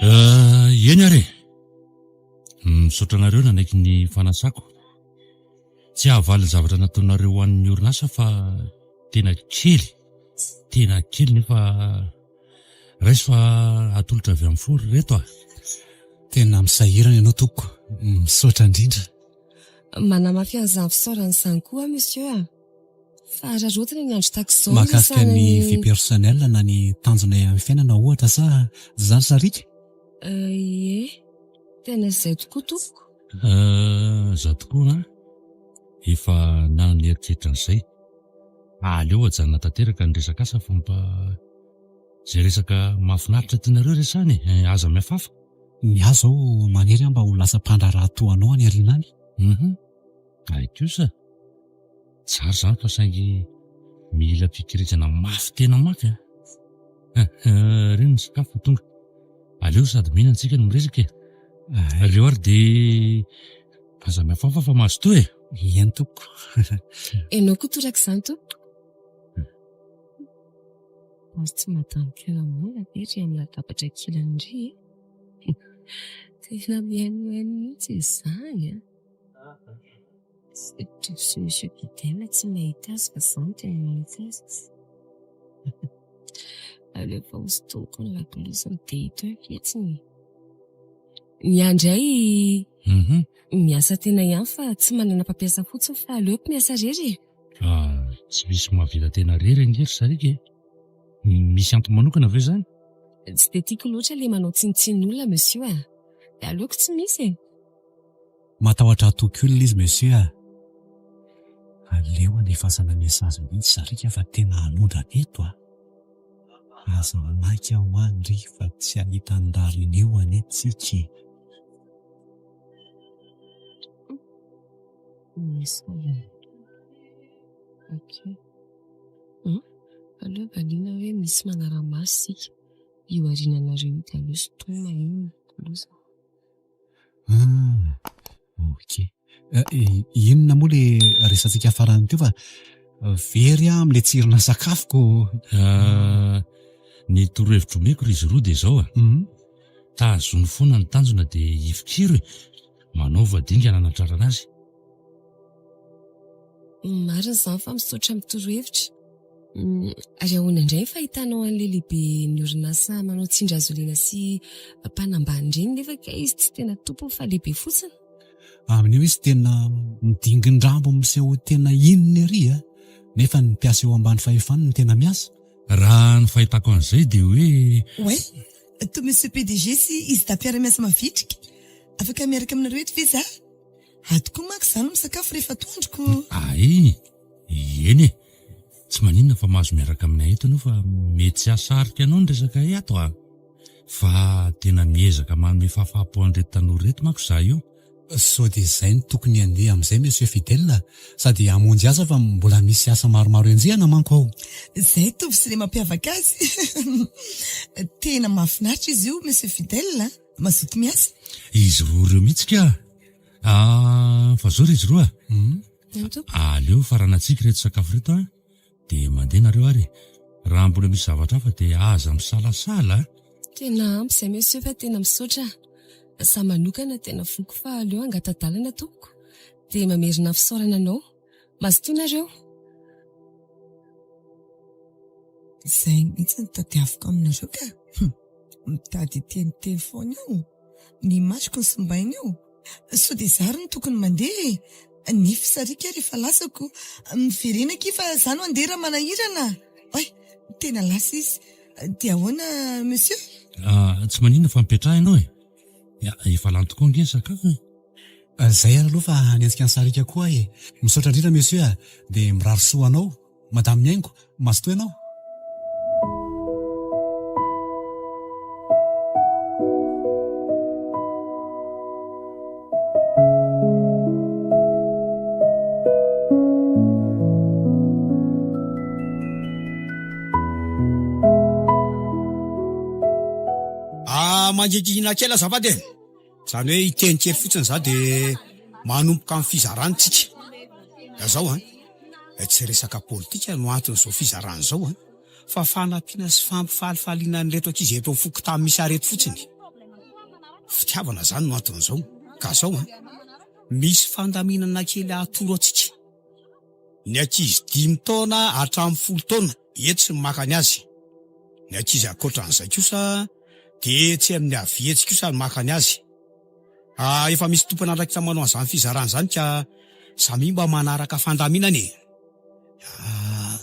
Eh, eny ary e. Misaotra anareo nanaiky ny fanasako. Tsy hahavaly ny zavatra nataonareo ho an'ny orinasa fa tena kely, tena kely nefa raiso fa atolotra avy amin'ny fo ry reto a. Tena misahirana ianao tompoko, misaotra indrindra. Manamafy an'izany fisaorana izany koa aho monsieur a. Fa araraotina ny andro tahaka izao Mahakasika ny vie personnelle na ny tanjonay amin'ny fiainana ohatra sa tsy izany Sariaka? Ie, tena izay tokoa tompoko. Za tokoa an, efa nanana eritreritra an'izay. Aleo ajanona tanteraka ny resaka asa fa mba izay resaka mahafinaritra tianareo resahina e, aza mihafafa. Ny ahy izao maniry aho mba ho lasa mpandraharaha toa anao any aoriana any. Hum, hay kosa. Tsara izany fa saingy mila fikirizana mafy tena mafy an! Ireny ny sakafo no tonga. Aleo sady mihinana tsika no miresaka e! Aleo ary dia aza mihafahafa fa mazotoa e! Eny tompoko. Ianao koa torak'izany tompoko. Ary tsy madame Karamona ve ry amin'ny latabatra ankilany ry e? Tena mihainohaino mihitsy izany an! Sy Monsieur Fidèle tsy mahita azy fa izaho no tena mahita azy. Aleo fa hosintomiko ny lakolosiny dia hita eo ny fihetsiny e! Ny ahy indray miasa tena ihany fa tsy manana mpampiasa fotsiny fa aleoko miasa irery e! Ah, tsy misy mahavita tena irery ange ry Sariaka e! Misy antony manokana ve izany? Tsy dia tiako loatra ilay manao tsinontsinon'olona monsieur a! Dia aleoko tsy misy e! Matahotra hatoky olona izy monsieur a! Aleo andefasana message mihitsy Sariaka fa tena hanondrana eto a! Aza maika ho any ry fa tsy hahita ny rariny eo anie tsika e! Ok. Hum, aleo valiana hoe misy manara-maso isika. Io aoriananareo io dia aleo sintomina iny loza. Ah, ok. Inona moa le resatsika farany teo fa very aho amin'ilay tsirona sakafoko. Ah, ny torohevitra omeko ry izy roa dia izao a. Tazony foana ny tanjona dia ifikiro e. Manaova dingana hanatrarana azy. Marina izany fa misaotra amin'ny torohevitra. Ary ahoana indray ny fahitanao an'ilay lehiben'ny orinasa manao tsindry hazo lena sy mpanambany ireny nefa kay izy tsy tena tompony fa lehibe fotsiny? Amin'io izy tena midingin-drambo miseho ho tena inona ery a! Nefa ny mpiasa eo ambany fahefany no tena miasa. Raha ny fahitako an'izay dia hoe. Ouais, toa Monsieur PDG sy izy dahy mpiara-miasa mavitrika. Afaka miaraka aminareo eto ve za? Ato koa manko za no misakafo rehefa atoandro ko. Ay! Eny e! Tsy maninona fa mahazo miaraka aminay eto ianao fa mety tsy hahasarika anao ny resakay ato a! Fa tena miezaka manome fahafaham-po an'ireto tanora ireto manko izaho io. Sao dia izay no tokony handeha amin'izay Monsieur Fidèle a! Sady hamonjy asa fa mbola misy asa maromaro enjehana manko ao. Izay tovo sy le mampiavaka azy. Tena mahafinaritra izy io Monsieur Fidèle a! Mazoto miasa. Izy roa ireo mihitsy ka! Ah, fa zao ry izy roa a! Aleo faranantsika ireto sakafo ireto an, dia mandeha nareo ary e! Raha mbola misy zavatra hafa dia aza misalasala a! Tena ampy izay monsieur fa tena misaotra a! Za manokana tena voky fa aleo hangata-dalana tompoko dia mamerina ny fisaorana anao. Mazotoa nareo. Izay mihitsy no tadiaviko aminareo ka! Mitady hiteniteny foana eo. Ny masoko no simbaina eo. Sao dia za ary no tokony mandeha e! Nefy sariaka ary efa lasako. Miverena akia fa za no handeha raha manahirana. Oay! Tena lasa izy. Dia ahoana monsieur? Ah, tsy maninona fa mipetraha ianao e! Efa lany tokoa ange ny sakafo e! Zay ary aloha fa hanenjika an'i Sariaka koa aho e! Misaotra indrindra monsieur a! Dia mirary soa ho anao. Madame Mihaingo, mazotoa ianao. Ah, mangingina kely azafady e. Izany hoe hiteny kely fotsiny za de manomboka amin'ny fizarana tsika. Da zao an, tsy resaka politika no anton'izao fizarana izao an, fa fanampiana sy fampifalifaliana an'ireto ankizy eto amin'ny fokontany misy ahy ireto fotsiny. Fitiavana izany no anton'izao. Ka zao an, misy fandaminana kely atoro antsika. Ny ankizy dimy taona hatramin'ny folo taona etsy no maka ny azy. Ny ankizy ankoatran'izay kosa dia etsy amin'ny havia etsy kosa no maka ny azy. Ah, efa misy tompon'andraikitra manao an'izany fizarana izany ka samia mba manaraka fandaminana e. Ah,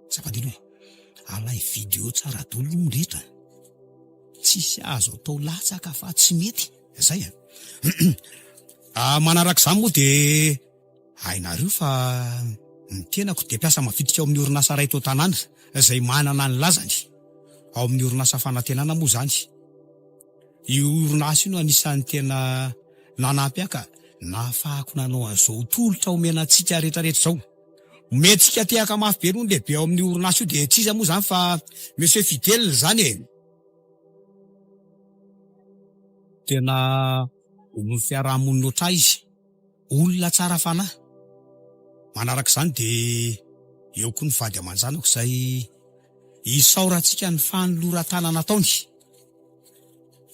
azafady aloha e. Alay video tsara daholo aloha ny rehetra. Tsisy azo atao latsaka fa tsy mety. Zay a. Ah, manaraka izany moa dia Hainareo fa ny tenako dia mpiasa mavitrika ao amin'ny orinasa iray eto an-tanàna izay manana ny lazany. Ao amin'ny orinasa Fanantenana moa izany. Io orinasa io no anisan'ny tena nanampy ahy ka nahafahako nanao an'izao tolotra omena antsika rehetrarehetra izao. Omentsika tehaka mafy be aloha ny lehibe ao amin'io orinasa io dia tsy iza moa izany fa Monsieur Fidèle izany e! Tena olon'ny fiarahamonina ohatr'ahy izy. Olona tsara fanahy. Manaraka izany dia eo koa ny vady aman-janako izay. Isaorantsika ny fanoloran-tanana ataony.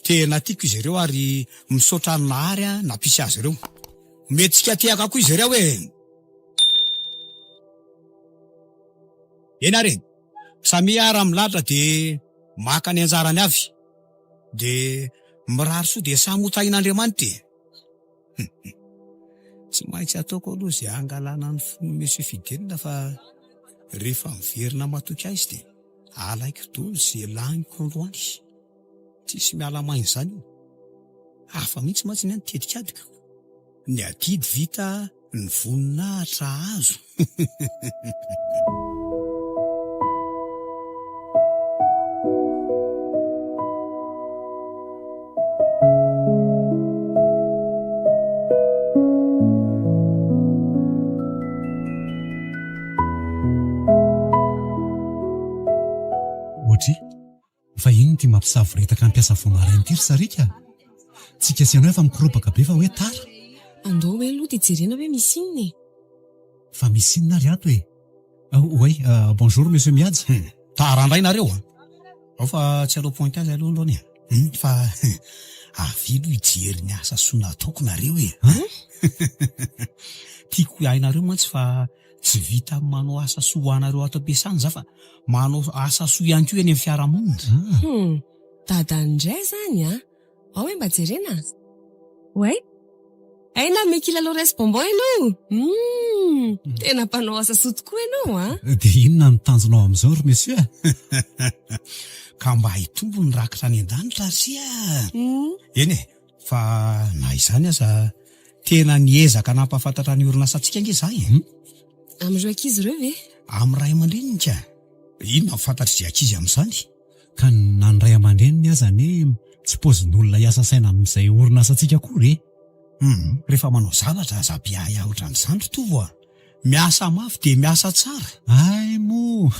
Tena tiako izy ireo ary misaotra an'i Nahary nampisy azy ireo. Omentsika tehaka koa izy ireo e! Eny ary e! Samia raha milahatra dia maka ny anjarany avy. Dia mirary soa dia samy ho tahin'Andriamanitra e! Tsy maintsy ataoko aloha izay hangalana ny fon'i Monsieur Fidèle fa rehefa miverina matoky ahy izy dia alaiko daholo izay laniko androany. Tsisy miala maina izany io. Hafa mihitsy mantsy ny ahy ny tetikadiko. Ny adidy vita, ny voninahitra azo. Ohatry, fa inona ity mampisavoritaka ny mpiasa vao maraina ity ry Sariaka? Tsika sy ianao efa mikoropaka be fa hoe tara. Andao hoe aloha dia jerena hoe misy inona e! Fa misy inona ary ato e? Oay, bonjour monsieur Mihaja. Hum, tara indray nareo a! Ao fa tsy aleo pointer azy aloha androany e! Hum, fa avia aloha hijery ny asa soa nataoko nareo e! Hein? Tiako hainareo mantsy fa tsy vitan'ny manao asa soa ho anareo ato am-piasana za fa manao asa soa ihany koa eny amin'ny fiarahamonina. Hum, dada indray zany a! Ao hoe mba jerena. Oay! Hay nanome kilalao raisy bonbon ianao! Humm! Tena mpanao asa soa tokoa ianao an! Dia inona no tanjonao amin'izao ry monsieur a? Ka mba hitombo ny rakitra any an-danitra ry sia a! Eny e! Fa na izany aza tena niezaka nampahafantatra ny orinasantsika ange izaho e! Amin'ireo ankizy ireo ve? Amin'ny ray aman-dreniny ka! Inona no fantatr'izay ankizy amin'izany? Ka na ny ray aman-dreniny aza anie tsy paozin'olona hiasa saina amin'izay orinasantsika akory e! Hum, rehefa manao zavatra aza be ahiahy ohatran'izany ry Tovo a! Miasa mafy dia miasa tsara! Hay moa!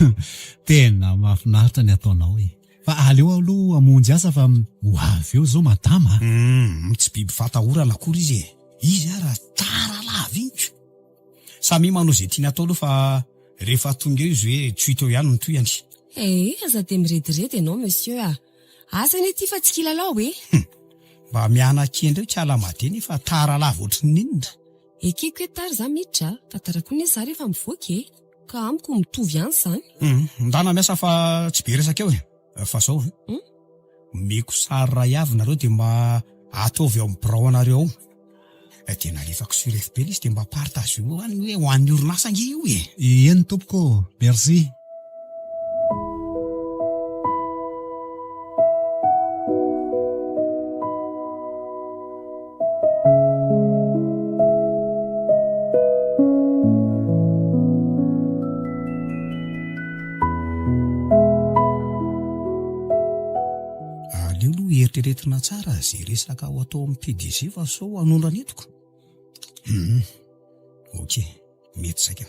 Tena mahafinaritra ny ataonao e! Fa aleo aloha hamonjy asa fa ho avy eo izao madama a! Hum, tsy biby fatahorana akory izy e! Izy ara tara lava iny ko! Samia manao izay tiany atao aloha fa rehefa tonga eo izy hoe tsy ho hita eo ihany ny tohiny. Eh, aza dia mirediredy ianao monsieur a! Asa anie ity fa tsy kilalao e! Hum! Mba miana-kendry eo k'ala made nefa tara lava ohatry ny inona? Ekeko hoe tara za miditra a, fa tara koa anie za rehefa mivoaka e! Ka amiko mitovy ihany izany. Hum! Ndana miasa fa tsy be resaka eo e! Fa zao an! Omeko sary iray avy nareo dia mba ataovy ao amin'ny birao anareo ao. Dia nalefako sur FB ilay izy dia mba partageo any hoe ho an'ny orinasa ange io e! Eny tompoko ô! Merci. Aleo aloha eritreretina tsara ze resaka ho atao amin'ny PDG fa sao hanondrana eto ka. Hum, ok, mety zay ka.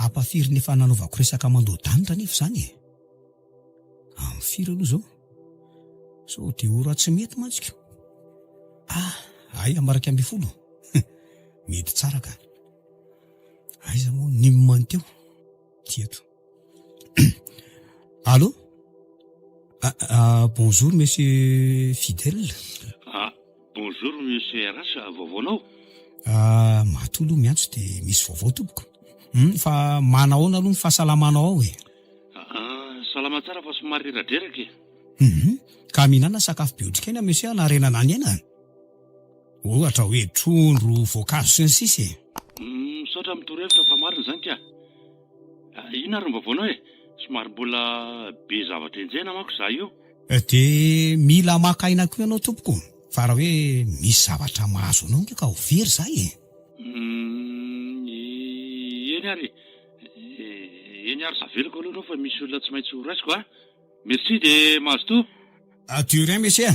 Ampafiry ny efa nanaovako resaka mandoa-danitra anefa izany e. Amin'ny firy aloha izao? Sao dia ora tsy mety mantsy ko. Ah, hay amin'ny 11. Mety tsara ka. Aiza moa ny nimany teo? Ty eto. Allô? Ah, ah, bonjour monsieur Fidèle. Ah, bonjour monsieur RH, vaovaonao? Ah, matoa aloha miantso dia misy vaovao tompoko. Hmm, fa manahoana aloha ny fahasalamanao ao e? Ah, salama tsara fa somary reradreraka e. Mhm. Ka mihinana sakafo be otrikaina monsieur hanarenana ny aina? Ohatra hoe trondro, voankazo sy ny sisa e. Misaotra amin'ny torohevitra fa marina izany ka. Inona ary ny vaovaonao e? Somary mbola be zavatra enjehina manko izaho io. Dia mila maka aina koa ianao tompoko fa raha hoe misy zavatra mahazo anao ange ka ho very izahay e. Eny ary e. Eny ary avelako aloha ianao fa misy olona tsy maintsy ho raisiko a. Merci dia mazotoa. De rien monsieur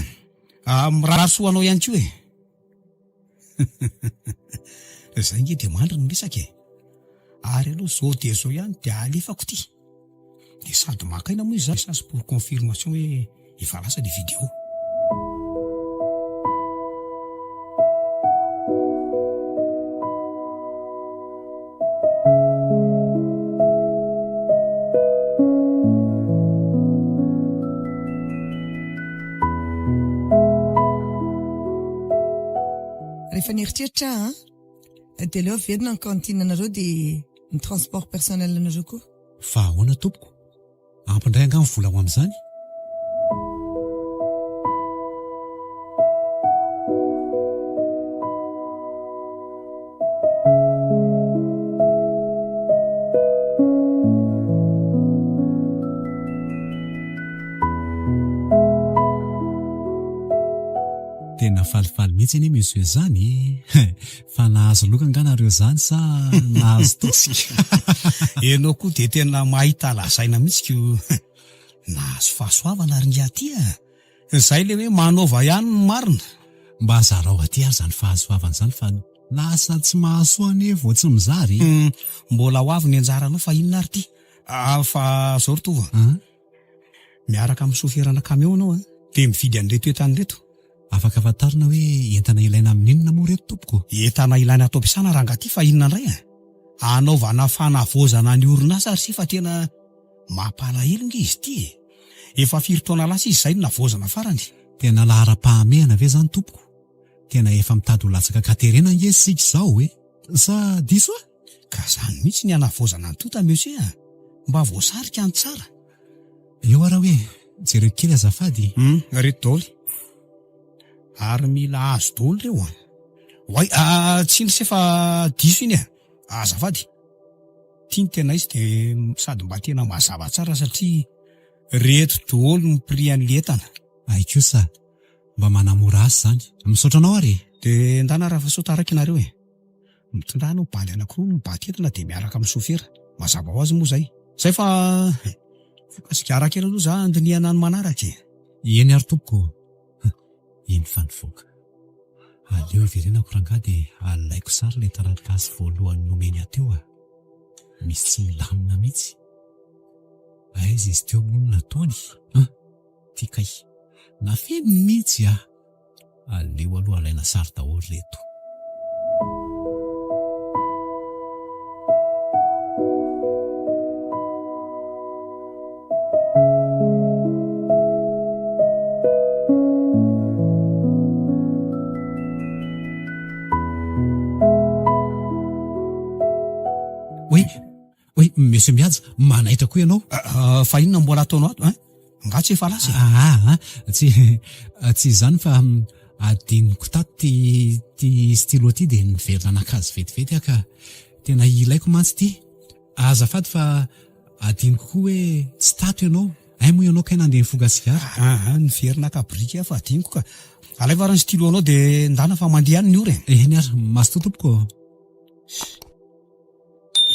a. Mirary soa ho anao ihany koa e. Zay nge dia mandry ny resaka e. Ary aloha zao dia zao ihany dia alefako ity. Dia sady maka aina moa izy zany sasy pour confirmation hoe efa lasa le vidéo. Rehefa nieritreritra aho an, dia aleo averina ny cantine anareo dia ny transport personnel anareo koa. Fa ahoana tompoko? Ampy indray angaha ny vola ho amin'izany? Tena falifaly mihitsy anie monsieur zany e! Fa nahazo loka nga nareo zany sa nahazo tosika? Enao koa dia tena mahita lazaina mihitsy ko! Nahazo fahasoavana ry ngiahy ty a! Zay le hoe manaova ihany ny marina. Mba zarao aty ary zany fahasoavana zany fa lasa tsy mahasoa anie vao tsy mizara e! Mbola ho avy ny anjaranao fa inona ary ty? Fa zao ry Tovo a! Miaraka amin'ny soferana camion ianao a! Dia mividy an'ireto entana ireto. Afaka fantarina hoe entana ilaina amin'inona moa ireto tompoko? Entana ilaina ato am-piasana rangahy ty fa inona indray a! Hanaovana fanavaozana ny orinasa ry se fa tena mampalahelo nge izy ity e! Efa firy taona lasa izy izay no navaozana farany? Tena laharam-pahamehana ve izany tompoko? Tena efa mitady ho latsaka an-katerena ange isika izao e! Sa diso aho? Ka zany mihitsy ny hanavaozana ny tonta monsieur a! Mba voasarika ny tsara. Eo ara hoe jereo kely azafady. Hum, reto daholo. Ary mila azo daholo ireo an. Oay, ah, tsindry se fa diso iny e. Azafady. Ty ny tena izy de sady mba tena mazava tsara satria reto daholo ny prix an'le entana. Hay kosa, mba manamora azy zany. Misaotra anao ary e. De ndana raha fa sao taraiky nareo e. Mitondrà anao bandy anakiroa mibaty entana dia miaraka amin'ny sofera. Mazava ho azy moa izay. Izay fa foka sigara kely aloha za handinihana ny manaraka e. Eny ary tompoko ô. Iny fa nivoaka. Aleo hiverenako rangahy dia alaiko sary ilay taratasy voalohany nomeny ahy teo a. Misy tsy milamina mihitsy. Aiza izy teo moa no nataony an? Ty kay. Nafeniny mihitsy a. Aleo aloha alaina sary daholo reto. Oui, oui, Monsieur Mihaja, manaitra koa ianao. Ah, fa inona mbola ataonao ato, hein? Nga tsy efa lasa e? Ah, ah, tsy, tsy izany fa adinoko tato ty, ty stylo ty dia niverina naka azy vetivety aho ka. Tena ilaiko mantsy ty. Azafady fa adinoko koa hoe tsy tato ianao. Hay moa ianao kay nandeha nifoka sigara. Ah, ah, niverina naka biriky aho fa adinoko ka. Alaivo ary ny stylo anao dia ndana fa mandeha any ny ora e. Eny ary, mazotoa tompoko.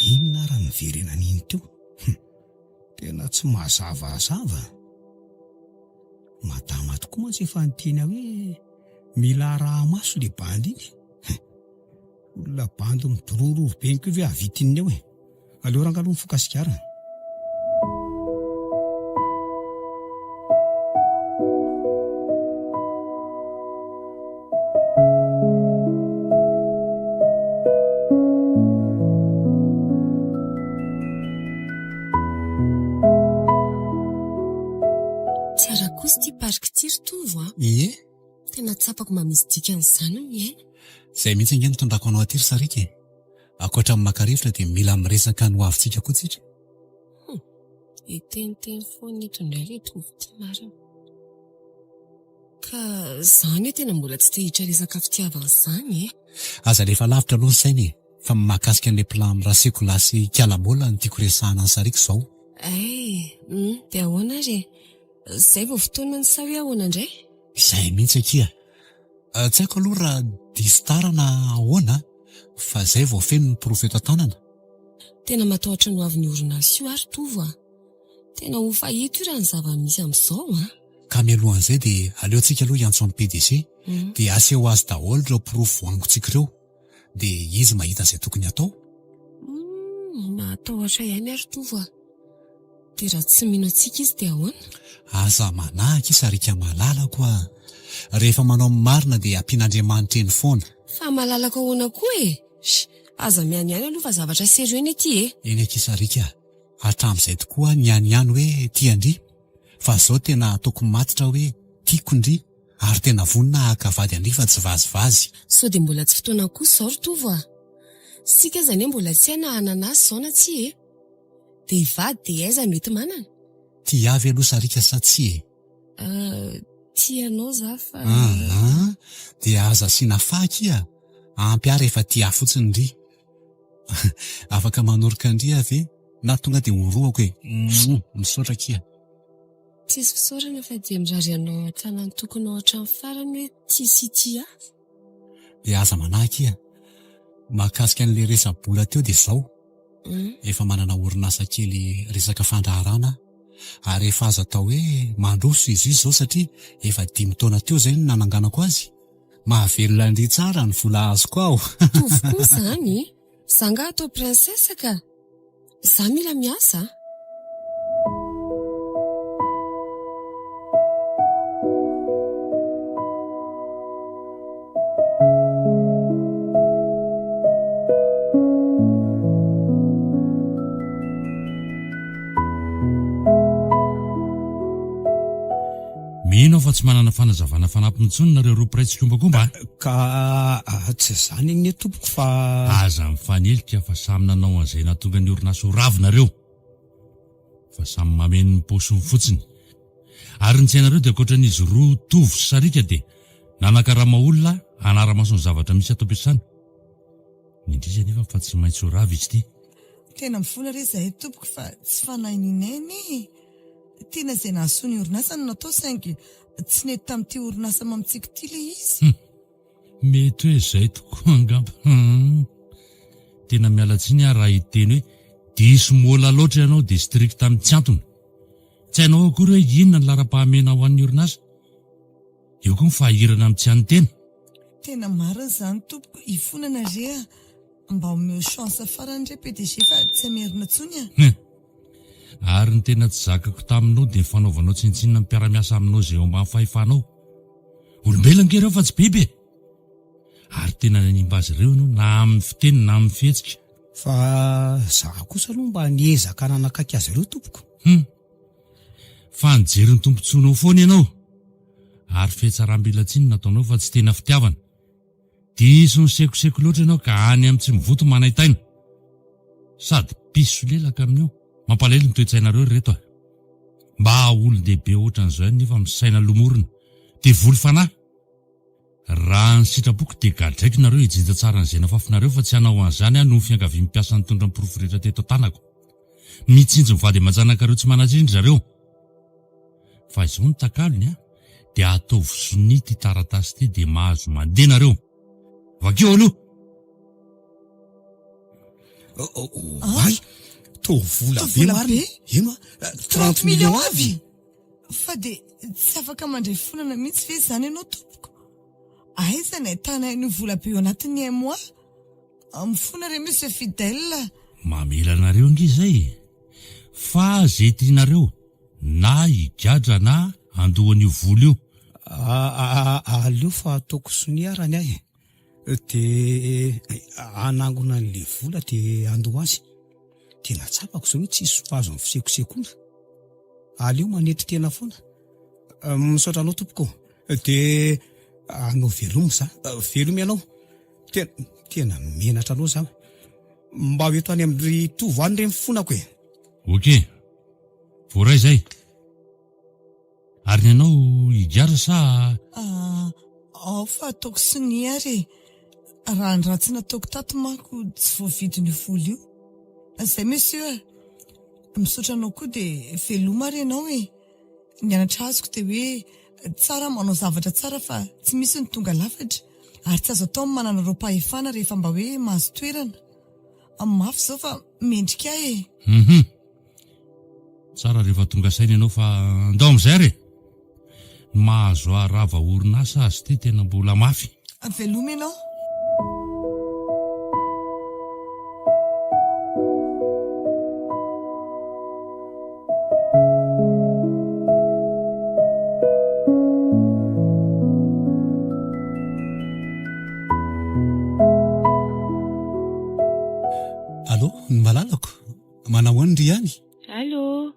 Inona ary ny niverenany iny teo? Hum, tena tsy mazavazava. Madama tokoa mantsy efa niteny ahy hoe mila araha-maso le bandy iny. Hum, olona bandy midorororo be iny koa ve hahavita inona eo e? Aleo ranga aloha mifoka sigara. Tsara kosa ity parc ity ry Tovo a! Ie. Tena tsapako mba misy dikany izany ny miaina. Izay mihitsy ange no nitondrako anao aty ry Sariaka e! Ankoatra ny maka rivotra dia mila miresaka ny hoavintsika koa tsika. Hum! Hiteniteny foana eto indray ilay Tovo ity marina. Ka zany hoe tena mbola tsy te hiditra resaka fitiavana zany e! Aza alefa lavitra aloha ny saina e! Fa mahakasika an'ilay plan amin'i Rasekola sy Ikalamola no tiako resahana an'i Sariaka izao. Hay! Hum! Dia ahoana ary e? Izay vao fotoanany sa hoe ahoana indray? Izay mihitsy akia! Tsy haiko aloha raha diso tara na ahoana fa izay vao feno ny porofo eto an-tanana. Tena matahotra ny hoavin'io orinasa io aho ry Tovo a! Tena ho fahita io raha ny zava-misy amin'izao an! Ka mialohan'izay dia aleontsika aloha hiantso an'i PDG dia aseho azy daholo ireo porofo voangontsika ireo dia izy mahita izay tokony hatao. Humm, mahatahotra ihany aho ry Tovo a! Dia raha tsy mino antsika izy dia ahoana? Aza manahy akia Sariaka malalako a! Rehefa manao ny marina dia ampian'Andriamanitra eny foana. Fa malalako ahoana koa e? Sh! Aza mihanihany aloha fa zavatra sérieux anie ity e! Eny akia Sariaka a! Hatramin'izay tokoa aho nihanihany hoe tia an-dry, fa zao tena ataoko matotra hoe tiako ndry. Ary tena vonona haka vady an-dry fa tsy vazivazy. Sao dia mbola tsy fotoanany kosa izao ry Tovo a! Isika aza anie mbola tsy hay na hanana asa izao na tsia e! Dia hivady dia aiza no enti-manana? Tia ahy ve aloha Sariaka sa tsia e? Euh, tia anao za fa. Aa, dia aza asiana fa akia, ampy ahy rehefa tia ahy fotsiny ndry. Afaka manoroka an-dry aho ve na tonga dia horohako e! Mouh, misaotra akia. Tsisy fisaorana fa dia mirary anao hatrany an-tokonao hatramin'ny farany hoe tia sy tia ahy. Dia aza manahy akia. Mahakasika an'ilay resa-bola teo dia izao, efa manana orinasa kely resaka fandraharahana aho ary efa azo atao hoe mandroso izy io izao satria efa dimy taona teo izay no nananganako azy. Mahavelona an-dry tsara ny vola azoko ao. Mitovy koa izany e! Za nga atao princesse ka! Za mila miasa a! Mino aho fa tsy manana fanazavana fanampiny intsony nareo roa mpiray tsikombakomba a! Ka tsy izany anie tompoko fa. Aza mifanilika fa samy nanao an'izay nahatonga ny orinasa ho ravo nareo. Fa samy mameno ny paosiny fotsiny. Ary ny tsy hainareo dia ankoatran'izy roa Tovo sy Sariaka dia nanakarama olona hanara-maso ny zavatra misy ato am-piasana. Indrisy anefa fa tsy maintsy ho rava izy ity. Tena mifona re izahay tompoko fa tsy fanahy ninaina e! Tena izay nahasoa ny orinasa no natao saingy tsy nety tamin'ity orinasa mamintsika ity ilay izy. Hum! Mety hoe izay tokoa angamba. Hum! Tena miala tsiny aho raha hiteny hoe diso mola loatra ianao dia strict amin'ny tsy antony. Tsy hainao akory hoe inona ny laharam-pahamehana ho an'ny orinasa. Eo koa ny fahahirana amin'ny tsy an'ny tena. Tena marina izany tompoko, hifonana re a! Mba omeo chance farany re PDG fa tsy hamerina intsony a! Hum! Ary ny tena tsy zakako taminao dia ny fanaovanao tsinontsinona ny mpiara-miasa aminao izay eo ambany fahefanao. Olombelona ange ireo fa tsy biby e! Ary tena nanimba azy ireo ianao na amin'ny fiteny na amin'ny fihetsika. Fa za kosa aloha mba niezaka nanakaiky azy ireo tompoko. Hum! Fa nijery ny tombontsoanao foana ianao. Ary fihatsaram-belatsihy no nataonao fa tsy tena fitiavana. Diso nisekoseko loatra ianao ka any amin'ny tsy mivoto manaintaina. Sady mpisolelaka amin'io. Mampalahelo ny toe-tsainareo ry reto a! Mba olon-dehibe ohatran'izao ihany nefa misaina lomorina. Devoly fanahy! Raha ny sitrapoko dia gadraiko nareo hijinja tsara an'izay nafafinareo fa tsy hanao an'izany aho noho ny fiangavian'ny mpiasa nitondra ny porofo rehetra teto an-tanako. Mitsinjo ny vady aman-janakareo tsy manan-tsiny ry zareo. Fa izao ny takalony a, dia ataovy sonia ity taratasy ity dia mahazo mandeha nareo. Vakio aloha! Oay! Toa vola be marina! Ino a? 30 millions avy? Fa dia tsy afaka mandray fonana mihitsy ve izany ianao tompoko? Aiza ny ahitana an'io vola be io anatin'ny un mois? Mifona re monsieur Fidèle. Mamela anareo ange izay e! Fa ze tianareo na higadra na handoa an'io vola io. Aleo fa ataoko sonia ara ny ahy e! Dia hanangona an'ilay vola dia handoa azy. Tena tsapako izao hoe tsisy ho azo amin'ny fisekosekoana. Aleo manetry tena foana. Misaotra anao tompoko ô. Dia anao veloma za. Veloma ianao. Tena tena menatra anao za. Mba ho eto any amin-dry Tovo any re ny fonako e. Ok. Voaray izay. Ary ny anao higara sa? Ah, ao fa ataoko sonia ary e. Raha ny ratsy nataoko tato manko tsy voavidin'io vola io. Zay monsieur a. Misaotra anao koa dia veloma ary ianao e. Ny anatra azoko dia hoe tsara manao zavatra tsara fa tsy misy ny tonga lafatra ary tsy azo atao ny manana roam-pahefana rehefa mba hoe mahazo toerana. Mafy izao fa mendrika ahy e. Hum. Tsara rehefa tonga saina ianao fa andao amin'izay ary e! Ny mahazo ahy rava orinasa azy ity tena mbola mafy. Veloma ianao. Allô, ny malalako? Manahoana ndry ihany? Allô,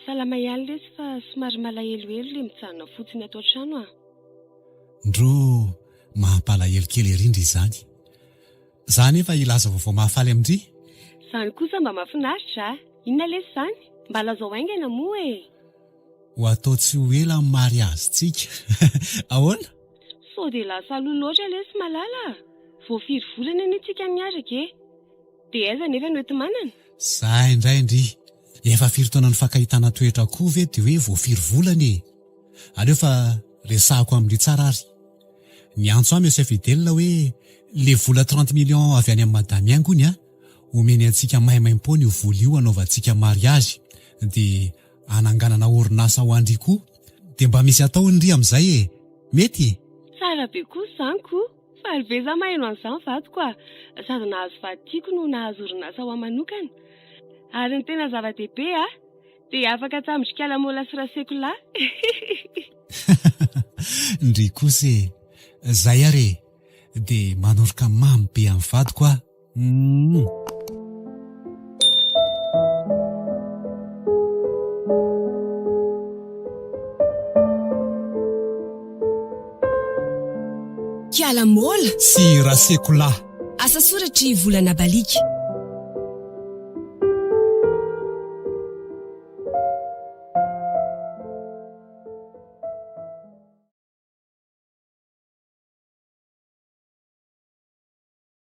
salama ihany lesy fa somary malahelohelo le mijanona fotsiny ato an-trano ah. Ndro mampalahelo kely ery ndry izany. Za anefa hilaza vaovao mahafaly amin-dry. Izany kosa mba mahafinaritra a! Inona lesy izany? Mba lazao haingana moa e! Ho atao tsy ho ela ny mariazintsika. Ahoana? Sao dia lasa aloha loatra lesy Malala a! Vao firy volana anie tsika niaraka e! Dia aiza anefa no enti-manana? Zay indray ndry! Efa firy taona nifankahitana toetra koa ve dia hoe vao firy volana e! Aleo fa resahako amin-dry tsara ary. Niantso ahy Monsieur Fidèle hoe le vola 30 millions avy any amin'i Madame Haingo hono a, omeny antsika maimaimpoana io vola io hanaovantsika mariage dia hananganana orinasa ho an-dry koa dia mba misy atao hono ry amin'izay e! Mety e? Tsara be kosa izany ko! Faly be za maheno an'izany vadiko a! Sady nahazo vady tiako no nahazo orinasa ho ahy manokana. Ary ny tena zava-dehibe a! Dia afaka tamin-dry Kalamola sy Rasekola. Ndry kosa e! Zay ary e! Dia manoroka mamy be amin'ny vadiko aho. Humm. Kiala Mola sy Rasekola. Asa soratr'i Volana Baliaka.